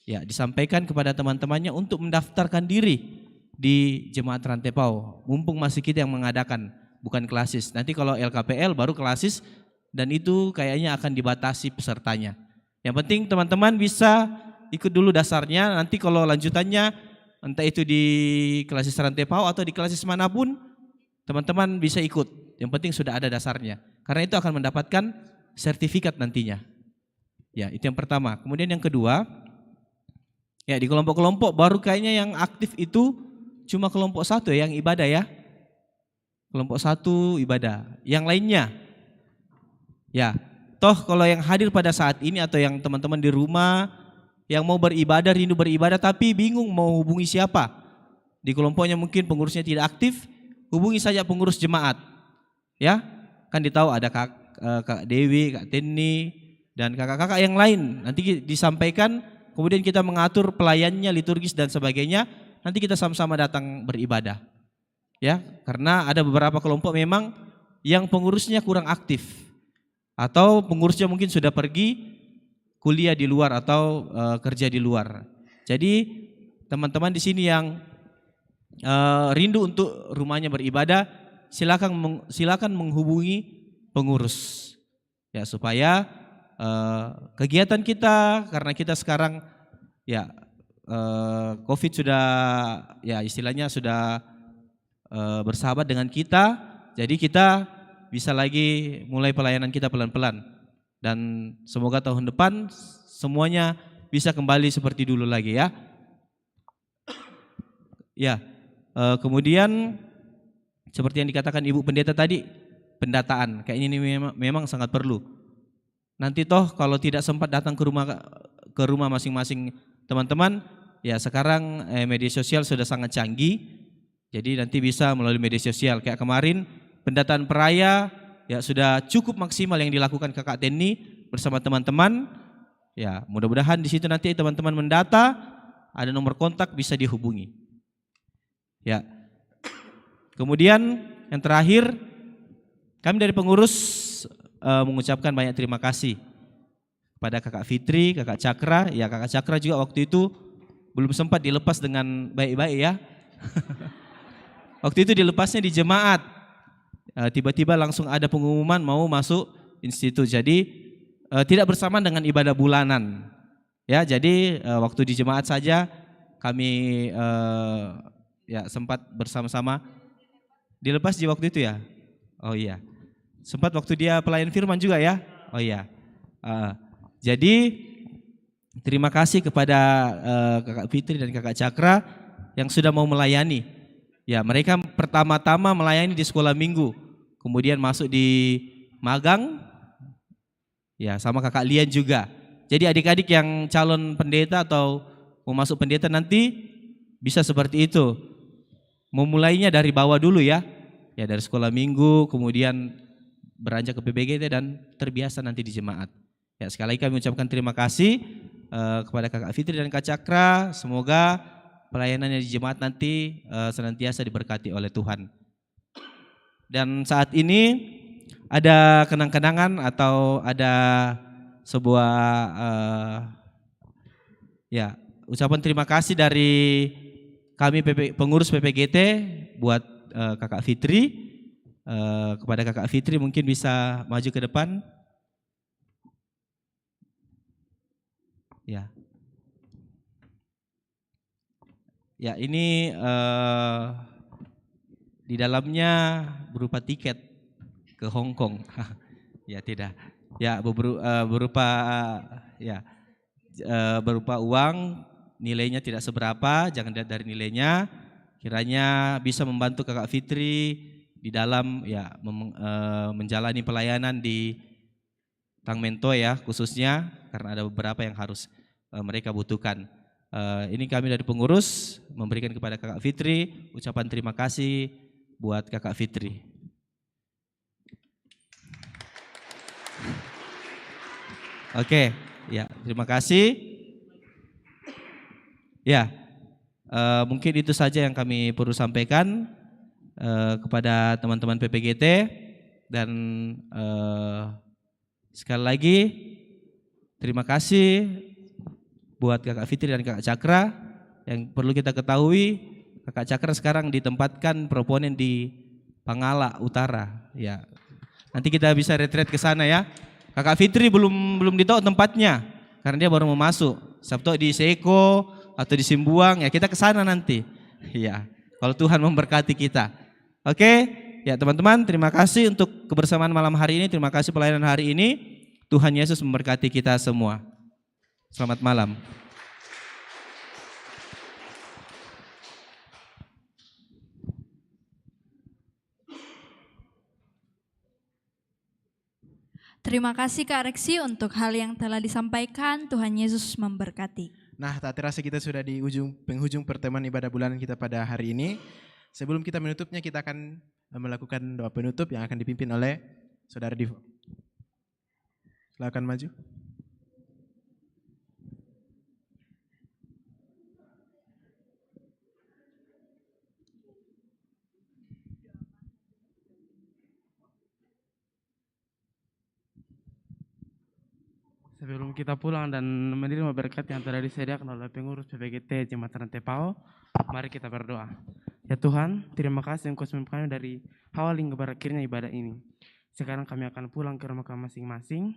ya, disampaikan kepada teman-temannya untuk mendaftarkan diri di Jemaat Rantepao. Mumpung masih kita yang mengadakan, bukan Klasis. Nanti kalau L K P L baru Klasis, dan itu kayaknya akan dibatasi pesertanya. Yang penting teman-teman bisa ikut dulu dasarnya. Nanti kalau lanjutannya, entah itu di Klasis Rantepao atau di Klasis manapun, teman-teman bisa ikut. Yang penting sudah ada dasarnya. Karena itu akan mendapatkan sertifikat nantinya. Ya, itu yang pertama. Kemudian yang kedua, ya, di kelompok-kelompok baru kayaknya yang aktif itu cuma kelompok satu ya, yang ibadah ya. Kelompok satu ibadah. Yang lainnya, ya, toh kalau yang hadir pada saat ini atau yang teman-teman di rumah yang mau beribadah, rindu beribadah tapi bingung mau hubungi siapa, di kelompoknya mungkin pengurusnya tidak aktif, hubungi saja pengurus jemaat. Ya, kan ditahu ada Kak, eh, Kak Dewi, Kak Teni, dan kakak-kakak yang lain. Nanti ki-, disampaikan, kemudian kita mengatur pelayannya, liturgis dan sebagainya. Nanti kita sama-sama datang beribadah. Ya, karena ada beberapa kelompok memang yang pengurusnya kurang aktif. Atau pengurusnya mungkin sudah pergi kuliah di luar atau eh, kerja di luar. Jadi teman-teman di sini yang eh, rindu untuk rumahnya beribadah, silakan meng-, silakan menghubungi pengurus. Ya, supaya eh, kegiatan kita, karena kita sekarang ya eh, covid sudah, ya, istilahnya sudah eh, bersahabat dengan kita, jadi kita bisa lagi mulai pelayanan kita pelan-pelan. Dan semoga tahun depan semuanya bisa kembali seperti dulu lagi ya. Ya, eh, kemudian seperti yang dikatakan Ibu Pendeta tadi, pendataan. Kayaknya ini memang, memang sangat perlu. Nanti toh kalau tidak sempat datang ke rumah, ke rumah masing-masing teman-teman, ya sekarang eh, media sosial sudah sangat canggih. Jadi nanti bisa melalui media sosial. Kayak kemarin pendataan peraya ya sudah cukup maksimal yang dilakukan Kakak Teni bersama teman-teman. Ya, mudah-mudahan di situ nanti teman-teman mendata, ada nomor kontak bisa dihubungi. Ya. Kemudian yang terakhir, kami dari pengurus eh, mengucapkan banyak terima kasih kepada Kakak Fitri, Kakak Cakra. Ya, Kakak Cakra juga waktu itu belum sempat dilepas dengan baik-baik ya. Waktu itu dilepasnya di jemaat. Eh, tiba-tiba langsung ada pengumuman mau masuk institut. Jadi eh, tidak bersamaan dengan ibadah bulanan. Ya, jadi eh, waktu di jemaat saja kami eh, ya sempat bersama-sama. Dilepas di waktu itu ya? Oh iya. Sempat waktu dia pelayan firman juga ya? Oh iya. Eh, jadi terima kasih kepada eh, Kakak Fitri dan Kakak Cakra yang sudah mau melayani. Ya, mereka pertama-tama melayani di sekolah minggu, kemudian masuk di magang, ya, sama Kakak Lian juga. Jadi adik-adik yang calon pendeta atau mau masuk pendeta nanti bisa seperti itu. Memulainya dari bawah dulu ya. Ya, dari sekolah minggu, kemudian beranjak ke P P G T dan terbiasa nanti di jemaat. Ya, sekali lagi kami ucapkan terima kasih eh, kepada Kakak Fitri dan Kak Cakra. Semoga pelayanannya di jemaat nanti eh, senantiasa diberkati oleh Tuhan. Dan saat ini ada kenang-kenangan atau ada sebuah eh, ya, ucapan terima kasih dari kami P P, pengurus P P G T buat eh, Kakak Fitri. Eh, kepada Kakak Fitri, mungkin bisa maju ke depan. Ya. Ya, ini, eh, di dalamnya berupa tiket ke Hong Kong. Ya, tidak. Ya, beberu-, eh, berupa, ya, eh, berupa uang, nilainya tidak seberapa, jangan dilihat dari nilainya. Kiranya bisa membantu Kakak Fitri di dalam, ya, mem-, eh, menjalani pelayanan di Tang Mento, ya, khususnya karena ada beberapa yang harus, eh, mereka butuhkan. Eh, ini kami dari pengurus memberikan kepada Kakak Fitri ucapan terima kasih buat Kakak Fitri. Oke, ya, terima kasih. Ya, eh, mungkin itu saja yang kami perlu sampaikan, eh, kepada teman-teman P P G T dan, eh, sekali lagi, terima kasih buat Kakak Fitri dan Kakak Cakra. Yang perlu kita ketahui, Kakak Cakra sekarang ditempatkan proponen di Pangala Utara. Ya. Nanti kita bisa retret ke sana, ya. Kakak Fitri belum, belum ditahu tempatnya, karena dia baru mau masuk. Sabtu di Seko atau di Simbuang, ya, kita ke sana nanti. Ya, kalau Tuhan memberkati kita. Oke, ya, teman-teman, terima kasih untuk kebersamaan malam hari ini, terima kasih pelayanan hari ini. Tuhan Yesus memberkati kita semua. Selamat malam. Terima kasih, Kak Reksi, untuk hal yang telah disampaikan. Tuhan Yesus memberkati. Nah, tak terasa kita sudah di ujung, penghujung pertemuan ibadah bulanan kita pada hari ini. Sebelum kita menutupnya, kita akan, eh, melakukan doa penutup yang akan dipimpin oleh Saudara Divo. Silakan maju. Sebelum kita pulang dan menerima berkat yang telah disediakan oleh pengurus P P G T Jemaat Rantepao, mari kita berdoa. Ya Tuhan, terima kasih Engkau sudah memimpin kami dari awal hingga berakhirnya ibadah ini. Sekarang kami akan pulang ke rumah kami masing-masing.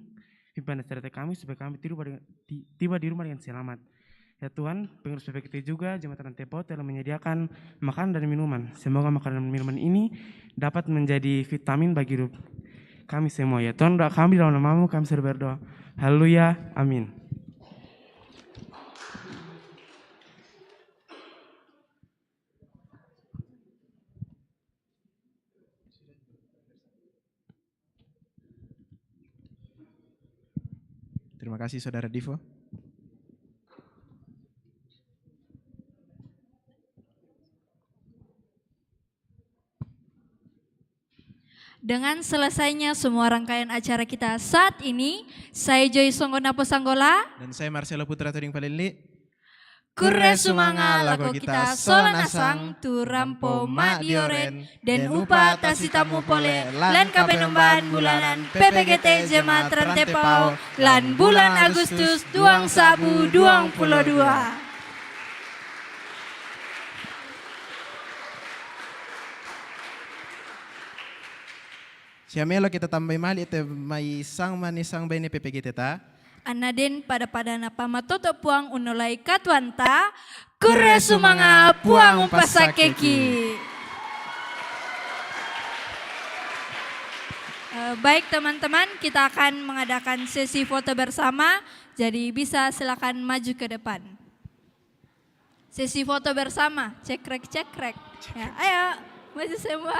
Pimpin dan sertai kami supaya kami tiba di, ti-, tiba di rumah dengan selamat. Ya Tuhan, pengurus P P G T juga, Jemaat Rantepao telah menyediakan makanan dan minuman. Semoga makanan dan minuman ini dapat menjadi vitamin bagi hidup kami semua. Ya Tuhan, doa kami dalam nama-Mu, kami sudah berdoa. Haleluya, amin. Terima kasih, Saudara Divo. Dengan selesainya semua rangkaian acara kita saat ini, saya Joy Songgo Napo Sanggola. Dan saya Marcelo Putra Toding Palili. Kurre sumanga lako kita sola nasang tu rampo ma dioren, den upa tasitamu pole lan kapenomban bulanan P P G T Jemaat Rantepao lan bulan Agustus duang sabu duang pulo dua. Sia melo kita tambai mali te mai sang mani sang baine P P G T ta. Anna den pada-pada na pamatoto Puang unolai katuanta, kurre sumanga Puang umpasakeki. Eh, baik teman-teman, kita akan mengadakan sesi foto bersama, jadi bisa silakan maju ke depan. Sesi foto bersama, cekrek-cekrek. Ya, ayo, maju semua.